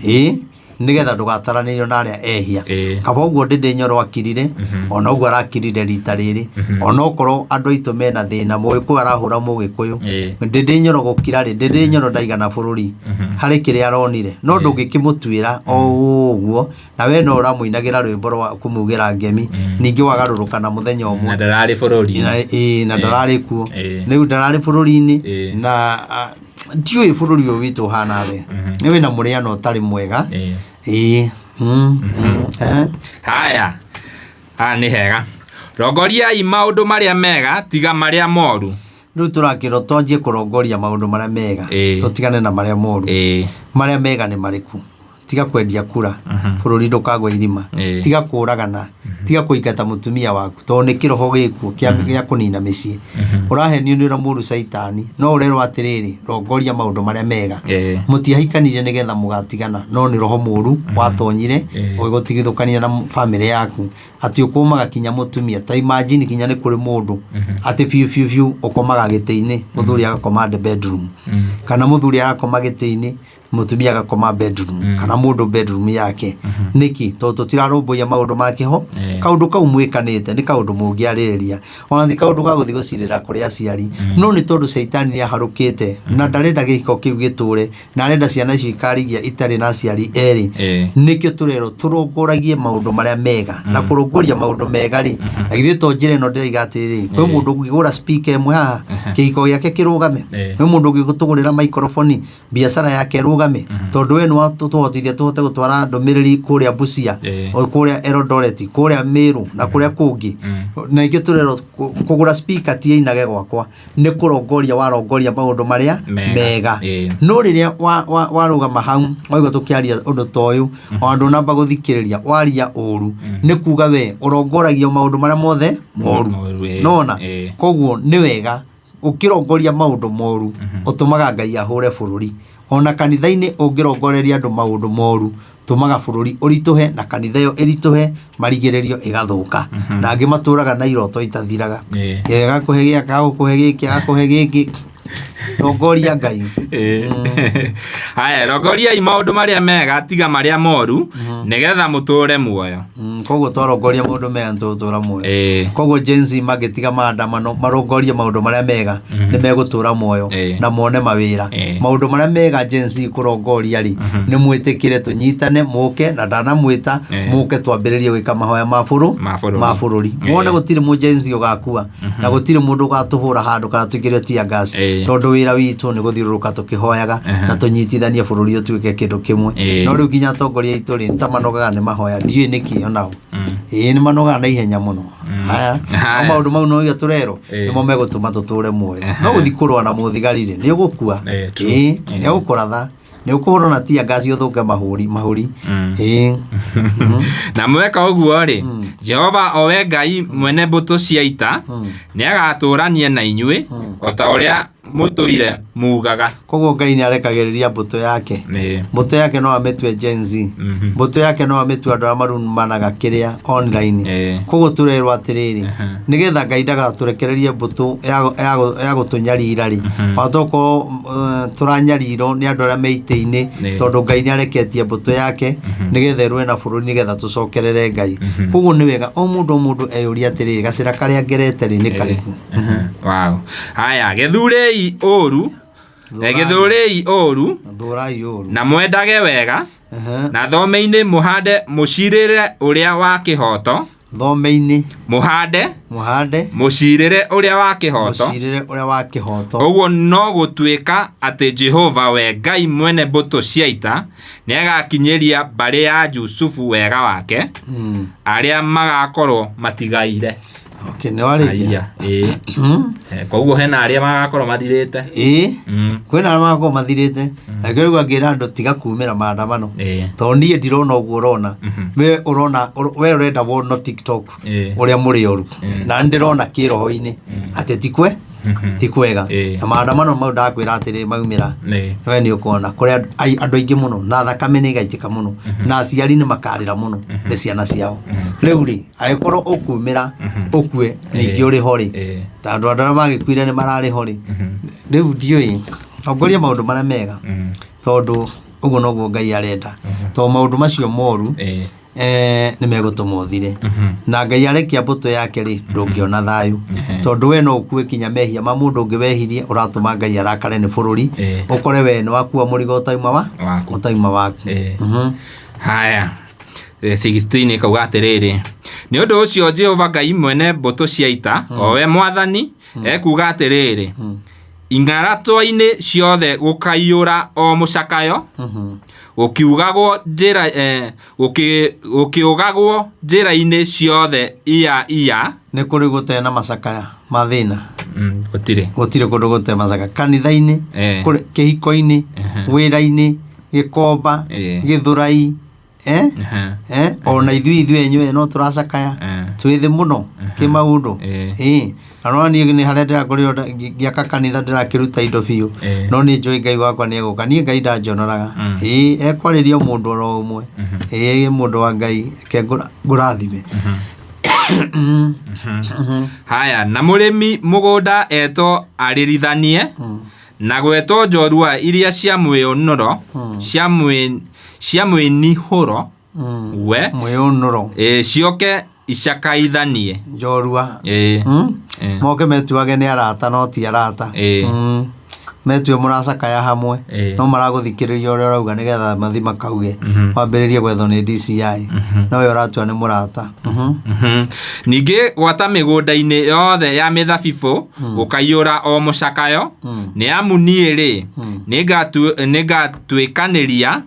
ĩĩ, nĩgetha ndũgataranĩrio na arĩa ehia. Kaba ũguo Ndĩndĩ Nyoro akirire, ona ũguo arakirire rita rĩrĩ, ona okorwo andũ aitũ mena thĩna, Mũgĩkũyũ arahũra Mũgĩkũyũ. Ndĩndĩ Nyoro gũkira rĩ, Ndĩndĩ Nyoro ndaigana bũrũri harĩ kĩrĩa aronire, no ndũngĩkĩmũtuĩra o ũguo, na we no ũramũinagĩra rwĩmbo rwa kũmugĩra ngemi, ningĩ wagarũrũka na mũthenya ũmwe. Na ndararĩ bũrũri. Ĩĩ, na ndararĩ kuo. Rĩu ndararĩ bũrũri-inĩ. Na ndiũĩ bũrũri ũyũ witũ ũhana atĩa, nĩ wĩna mũrĩano ũtarĩ mwega. Ĩĩ. Haya, haha nĩ hega. Rongoriai maũndũ marĩa mega, tiga marĩa moru. Rĩu tũrakĩrwo twanjie kũrongoria maũndũ marĩa mega, tũtigane na marĩa moru. Marĩa mega nĩ marĩkũ? Tiga kwendia kura, bũrũri ndũkagwe irima. Tiga kũragana, tiga kũingata mũtumia waku, tondũ nĩ kĩroho gĩkuo gĩa kũnina mĩciĩ. Ũrahenio nĩ ũrĩa mũru caitani, no ũrerwo atĩrĩrĩ, rongoria maũndũ marĩa mega. Mũtiahikanirie nĩgetha mũgatigana, no nĩ roho mũru watonyire ũgĩgũtigithũkania na bamĩrĩ yaku, atĩ ũkũmaga kinya mũtumia. Ta imagine, kinya nĩ kũrĩ mũndũ atĩ biũ biũ biũ ũkomaga gĩtĩ-inĩ, mũthuri agakoma the bedroom, kana mũthuri agakoma gĩtĩ-inĩ, mũtumia agakoma bedroom, kana mũndũ bedroom yake. Nĩkĩ? Tondũ tũtirarũmbũiya maũndũ ma kĩho. Kaũndũ kau mwĩkanĩte nĩ kaũndũ mũngĩarĩrĩria, ona ti kaũndũ ga gũthiĩ gũcirĩra kũrĩ aciari, no nĩ tondũ caitani nĩ aharũkĩte na ndarenda gĩhiko kĩu gĩtũre, na arenda ciana icio ikarigia itarĩ na aciari erĩ. Nĩkĩo tũrerwo tũrongoragie maũndũ marĩa mega. Na kũrongoria maũndũ mega rĩ, na githĩ to njĩra ĩno ndĩraiga atĩrĩrĩ, kwĩ mũndũ ũngĩgũra speaker ĩmwe haha kĩhiko gĩake kĩrũgame? Kwĩ mũndũ ũngĩtũgũrĩra microphone biacara yake ĩrũgame? Tondũ we nĩ watũhotithia tũhote gũtwara ndũmĩrĩri kũrĩa Busia, o kũrĩa Eldoret, kũrĩa Meru na kũrĩa kũngĩ. Na nĩkĩo tũrerwo kũgũra speaker ti ĩinage gwakwa, nĩ kũrongoria warongoria maũndũ marĩa mega. Mega. No rĩrĩa warũgama hau waigua tũkĩaria ũndũ ta ũyũ, ona ndũnamba gũthikĩrĩria, waria ũru, nĩ kuga we ũrongoragia maũndũ marĩa mothe moru. Moru, ĩĩ. Nona koguo nĩ wega ũkĩrongoria maũndũ moru, ũtũmaga Ngai ahũre bũrũri. Ona kanitha-inĩ ũngĩrongoreria andũ maũndũ moru, tũmaga bũrũri ũritũhe na kanitha ĩyo ĩritũhe, marigĩrĩrio ĩgathũka, na angĩ matũraga na iroto itathiraga. Agakũhe gĩaka, agakũhe gĩkĩ, agakũhe gĩkĩ. Rongoria Ngai. Haya, rongoriai maũndũ marĩa mega tiga marĩa moru, nĩgetha mũtũũre muoyo. Koguo twarongoria maũndũ mega nĩtũgũtũra muoyo. Koguo Gen Z mangĩtiga maandamano marongorie maũndũ marĩa mega, nĩ megũtũra muoyo na mone mawĩra. Maũndũ marĩa mega Gen Z kũrongoria rĩ, nĩ mwĩtĩkĩre tũnyitane, mũke na ndanamwĩta, mũke twambĩrĩrie gwĩka mahoya ma bũrũ Ma bũrũri. Ma bũrũri. Wone gũtirĩ mũ Gen Z ũgakua na gũtirĩ mũndũ ũgatũhũra handũ kana tũikĩrio tear gas, tondũ wĩra witũ nĩ gũthiũrũrũka tũkĩhoyaga na tũnyitithanie bũrũri ũtuĩke kĩndũ kĩmwe. No rĩu nginya atongoria aitũ rĩ, nĩ ta manogaga nĩ mahoya, ndiũĩ nĩkĩ onao. Ĩĩ, nĩ manogaga na ihenya mũno. Haya, no maũndũ mau no tũrerwo nĩmo megũtũma tũtũre muoyo. No gũthiĩ kũrũa na mũthigari rĩ, nĩ ũgũkua. True. Ĩĩ, nĩ ũgũkũratha, nĩ ũkũhũrwo na tear gas ũthũke mahũri mahũri. Ĩĩ. Na mweka ũguo rĩ, Jehova o we Ngai mwene mbũtũ cia ita nĩ agatũũrania na inyuĩ, o ta ũrĩa mũtũire mugaga. Koguo Ngai nĩ arekagĩrĩria mbũtũ yake. Mbũtũ yake no amĩtue Gen Z. Mbũtũ yake no amĩtue andũ arĩa marumanaga kĩrĩa online. Koguo tũrerwo atĩrĩrĩ, nĩgetha Ngai ndagatũrekererie mbũtũ ya gũtũnyarira rĩ, watokorwo tũranyarirwo nĩ andũ arĩa me itĩ-inĩ, tondũ Ngai nĩ areketie mbũtũ yake nĩgetha ĩrũe na bũrũri, nĩgetha tũcokerere Ngai. Koguo nĩ wega o mũndũ o mũndũ eyũrie atĩrĩrĩ, gacĩra karĩa ngerete rĩ nĩ karĩkũ? Wow. Haya, gĩthurei ũru, gĩthurei ũru, Thũrai ũru na mwendage wega, na thome-inĩ mũhande mũcirĩre ũrĩa wa kĩhooto. Thome-inĩ mũhande mũhande mũcirĩre ũrĩa wa kĩhooto. Mũcirĩre ũrĩa wa kĩhooto. Ũguo no gũtuĩka atĩ Jehova we Ngai mwene mbũtũ cia ita nĩagakinyĩria mbarĩ ya Jusufu wega wake, arĩa magakorwo matigaire. Okay, nĩ warĩkia? Aya, ĩĩ. Koguo hena arĩa magakorwo mathirĩte. Ĩĩ, kwĩna arĩa magakorwo mathirĩte, na kĩo rĩu angĩra andũ tiga kumĩra maandamano, tondũ niĩ ndirona ũguo ũrona. We ũrona, we ũrenda wono TikTok ũrĩa mũrĩ oru, na nĩ ndĩrona kĩroho-inĩ atĩ ti kwe ti kwega. Na maandamano mau ndakwĩra atĩrĩ maumĩra, we nĩ ũkuona kũrĩ andũ aingĩ mũno, na thakame nĩ ĩgaitĩka mũno, na aciari nĩ makarĩra mũno nĩ ciana ciao. Rĩu rĩ, angĩkorwo ũkumĩra ũkue ningĩ ũrĩ ho rĩ, ta andũ arĩa magĩkuire nĩ mararĩ ho rĩ, rĩu ndiũĩ. Tongoria maũndũ marĩa mega, tondũ ũguo noguo Ngai arenda, tondũ maũndũ macio moru nĩ megũtũma ũthire. Na Ngai arekia mbũtũ yake rĩ, ndũngĩona thayũ, tondũ we no ũkue kinya mehia ma mũndũ ũngĩ wehirie, ũratũma Ngai arakare nĩ bũrũri, ũkore we nĩ wakua mũrigo ũtauma wa Waku. Ũtauma waku. Haya, 16 ĩkauga atĩrĩrĩ, nĩ ũndũ ũcio Jehova Ngai mwene mbũtũ cia ita, o we Mwathani, ekuuga atĩrĩrĩ, ing'aratwa-inĩ ciothe gũkaiyũra o mũcakayo, gũkiugagwo njĩra, gũkiugagwo njĩra-inĩ ciothe iya iya. Nĩ kũrĩ gũtarĩ na macakaya mathĩna? Gũtirĩ. Gũtirĩ kũndũ gũtarĩ macakaya. Kanitha-inĩ, kũrĩ kĩhiko-inĩ, wĩra-inĩ, gĩkomba, gĩthũrai, ona ithuĩ enyewe no tũracakaya, twĩ thĩ mũno kĩmaũndũ. Na no niĩ nĩ harĩa ndĩrakorirwo ngĩaka kanitha, ndĩrakĩruta indo biũ, no nĩ njũĩ Ngai wakwa nĩ egũka. Niĩ Ngai ndanjonoraga. Ekwarĩria mũndũ oro ũmwe. Mũndũ wa Ngai, reke ngũrathime. Haya, na mũrĩmi mũgũnda etwo arĩrithanie, na gwetwo njorua iria cia mwĩũnũro, cia mwĩnihũro, we Mwĩũnũro. Cioke icakaithanie. Njorua. Moke metuage nĩ arata no ti arata. Metue mũracakaya hamwe, no maragũthikĩrĩria ũrĩa ũrauga nĩgetha mathi makauge, wambĩrĩrie gwethwo nĩ DCI, no we ũratua nĩ mũrata. Ningĩ gwata mĩgũnda-inĩ yothe ya mĩthabibũ gũkaiyũra o mũcakayo, nĩ amu niĩ rĩ, nĩngatuĩkanĩria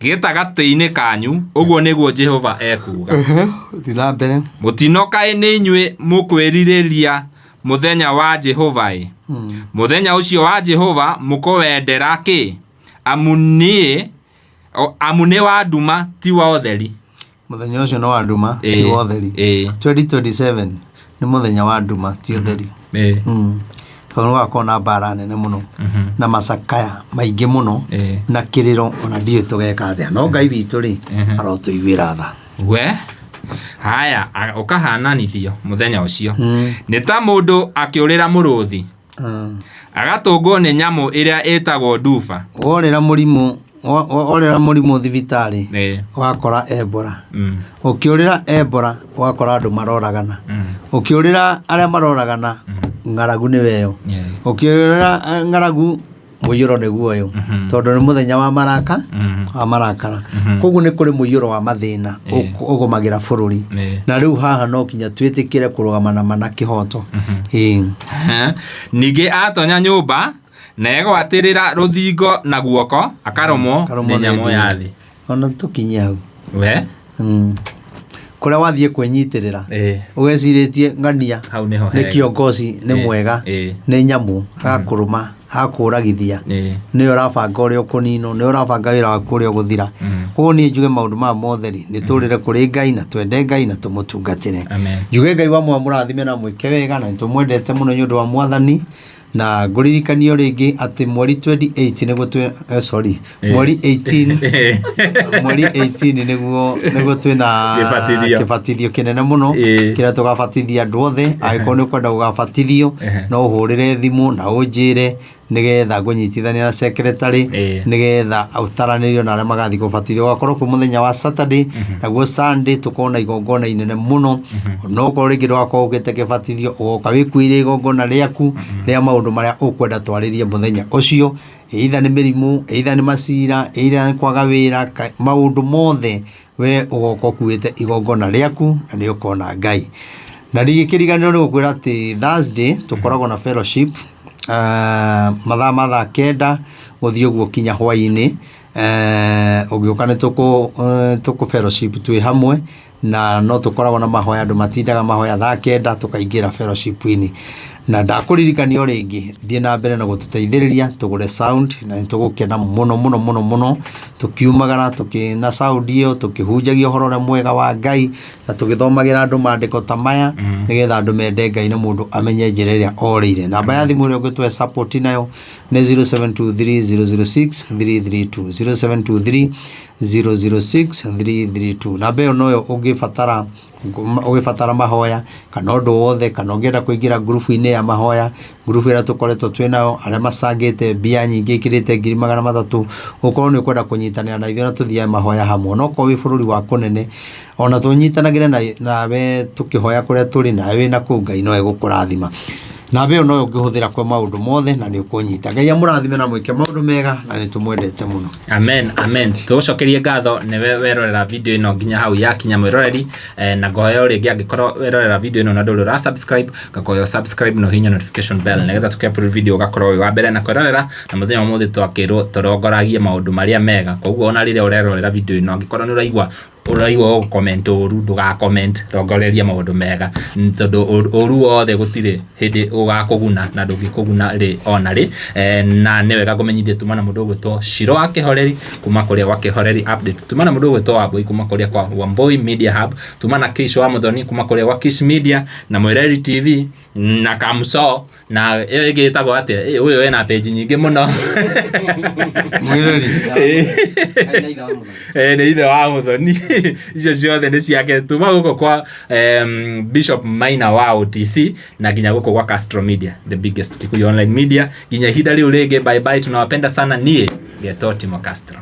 gĩtagatĩ-inĩ kanyu, ũguo nĩguo Jehova ekuuga. Thiĩ na mbere. Mũtino kaĩ nĩ inyuĩ mũkwĩrirĩria mũthenya wa Jehova ĩ? Mũthenya ũcio wa Jehova mũkũwendera kĩ? Amu nĩ wa nduma ti wa ũtheri. Mũthenya ũcio nĩ wa nduma ti wa ũtheri. 2027 nĩ mũthenya wa nduma ti ũtheri. Tondũ nĩgũgakorwo na mbara nene mũno, na macakaya maingĩ mũno, na kĩrĩro, ona ndiũĩ tũgeka atĩa, no Ngai witũ rĩ, arotũiguĩra tha. We haya, ũkahananithio mũthenya ũcio nĩ ta mũndũ akĩũrĩra mũrũthi. Agatũngwo nĩ nyamũ ĩrĩa ĩtagwo nduba. Worĩra mũrimũ worĩra mũrimũ thibitarĩ Ĩĩ. ũgakora Ebola. Mm. Ũkĩũrĩra Ebola ũgakora andũ maroragana. Mm. Ũkĩũrĩra arĩa maroragana ng'aragu nĩ weyo. Yeah. Ũkĩũrĩra ng'aragu mũiyũro nĩguo ũyũ. Mhm. Tondũ nĩ mũthenya wa maraka Mhm. wa marakara. Koguo nĩ kũrĩ mũiyũro wa mathĩna Ĩĩ. ũgũmagĩra bũrũri. Ĩĩ. Na rĩu haha no kinya twĩtĩkĩre kũrũgama na ma na kĩhoto. Ĩĩ. Ningĩ atonya nyũmba na egwatĩrĩra rũthingo na guoko akarũmwo Akarũmwo nĩ nĩ nyamũ ya nduĩra. thĩ. Ona tũkinye hau. We? Kũrĩa wathiĩ kwĩnyitĩrĩra Ĩĩ. ũgecirĩtie ng'ania Hau nĩho nĩ hega. kiongozi nĩ Ĩĩ. mwega Ĩĩ. nĩ nyamũ agakũrũma agakũragithia Ĩĩ. nĩwe ũrabanga ũrĩa ũkũninwo nĩwe ũrabanga wĩra waku ũrĩa ũgũthira. Koguo niĩ njuge maũndũ maya mothe rĩ nĩ tũrĩre kũrĩ Ngai na twende Ngai na tũmũtungatĩre. Amen. Njuge Ngai wa mũrathime na mwĩke wega na nĩtũmwendete mũno nĩ ũndũ wa mwathani. Na ngũririkanio rĩngĩ atĩ mweri 28 nĩguo twĩ sorry mweri 18 mweri 18 nĩguo nĩguo twĩna Kĩbatithio. kĩbatithio kĩnene mũno Ĩĩ. kĩrĩa tũgabatithia andũ othe. Angĩkorwo nĩ ũkwenda gũgabatithio Ehe. no ũhũrĩre thimũ na ũnjĩre nĩgetha ngũnyitithania na secretary Ĩĩ. nĩgetha ũtaranĩrio na arĩa magathiĩ kũbatithio. Ũgakorwo kwĩ mũthenya wa Saturday naguo Sunday tũkorwo na igongona inene mũno. Onokorwo rĩngĩ ndũgakorwo ũkĩte kĩbatithio ũgoka wĩkuĩire igongona rĩaku rĩa maũndũ marĩa ũkwenda twarĩrie mũthenya ũcio, either nĩ mĩrimũ, either nĩ macira, either nĩ kwaga wĩra, maũndũ mothe we ũgoka ũkuĩte igongona rĩaku na nĩ ũkona Ngai. Na ndingĩkĩriganĩrwo nĩ gũkwĩra atĩ Thursday tũkoragwo na fellowship mathaa ma thaa kenda gũthiĩ ũguo kinya hwaĩ-inĩ. Ũngĩũka nĩ tũkũ fellowship twĩ hamwe na no tũkoragwo na mahoya, andũ matindaga mahoya thaa kenda tũkaingĩra fellowship-inĩ. Na ndakũririkania o rĩngĩ thiĩ na mbere na gũtũteithĩrĩria tũgũre sound na nĩ tũgũkena mũno mũno mũno mũno tũkiumagara tũkĩna sound ĩyo tũkĩhunjagia ũhoro ũrĩa mwega wa Ngai na tũgĩthomagĩra andũ maandĩko ta maya nĩgetha andũ mende Ngai na mũndũ amenye njĩra ĩrĩa orĩire. Namba ya thimũ ĩrĩa ũngĩtũhe support nayo nĩ 0723 006 332 0723 006 332. Namba ĩyo noyo ũngĩbatara ũgĩbatara mahoya kana ũndũ wothe kana ũngĩenda kũingĩra ngurubu-inĩ ya mahoya, ngurubu ĩrĩa tũkoretwo twĩ nayo arĩa macangĩte mbia nyingĩ ikĩrĩte 300,000, ũkorwo nĩ ũkwenda kũnyitanĩra na ithuĩ na tũthiage mahoya hamwe. No korwo wĩ bũrũri wa kũnene ona tũnyitanagĩre nawe tũkĩhoya kũrĩa tũrĩ nawe wĩna kũu Ngai no egũkũrathima. Namba ĩyo noyo ũngĩhũthĩra kwa maũndũ mothe na nĩ ũkũnyita. Ngai amũrathime na mwĩke maũndũ mega na nĩ tũmwendete mũno. Amen, amen. Tũgũcokerie ngatho nĩwe werorera video ĩno nginya hau yakinya mwĩroreri, na ngoya o rĩngĩ angĩkorwo werorera video ĩno na ndũrĩ ũra subscribe, ngakoya subscribe na ũhihinye notification bell nĩgetha tũkĩ upload video ũgakorwo wĩ wa mbere na kwĩrorera. Na mũthenya wa ũmũthĩ twakĩrwo tũrongoragie maũndũ marĩa mega, koguo ona rĩrĩa ũrerorera video ĩno angĩkorwo nĩ ũraigua ũraigua ũgũ comment ũru ndũga comment, rongoreria maũndũ mega tondũ ũru wothe gũtirĩ hĩndĩ ũgakũguna na ndũngĩkũguna rĩ ona rĩ. Na nĩ wega ngũmenyithie tuma na mũndũ ũgwĩtwo Shiro wa Kĩhoreri kuma kũrĩa gwa Kĩhoreri Updates, tuma na mũndũ ũgwĩtwo Wambui kuma kũrĩa kwa Wambui Media Hub, tuma na Kish wa Muthoni kuma kũrĩa gwa Kish Media na Mwĩreri TV na Kamso na ĩyo ĩngĩ ĩtagwo atĩa? Ũyũ ena page nyingĩ mũno. Mwĩreri. Nĩ ithe wa Muthoni. Icio ciothe nĩ ciake. Tuma gũkũ kwa Bishop Maina wa OTC na nginya gũkũ kwa Castro Media, the biggest Kikuyu online media. Nginya ihinda rĩu rĩngĩ, bye bye, tunawapenda sana. Niĩ ngetwo Timo Castro.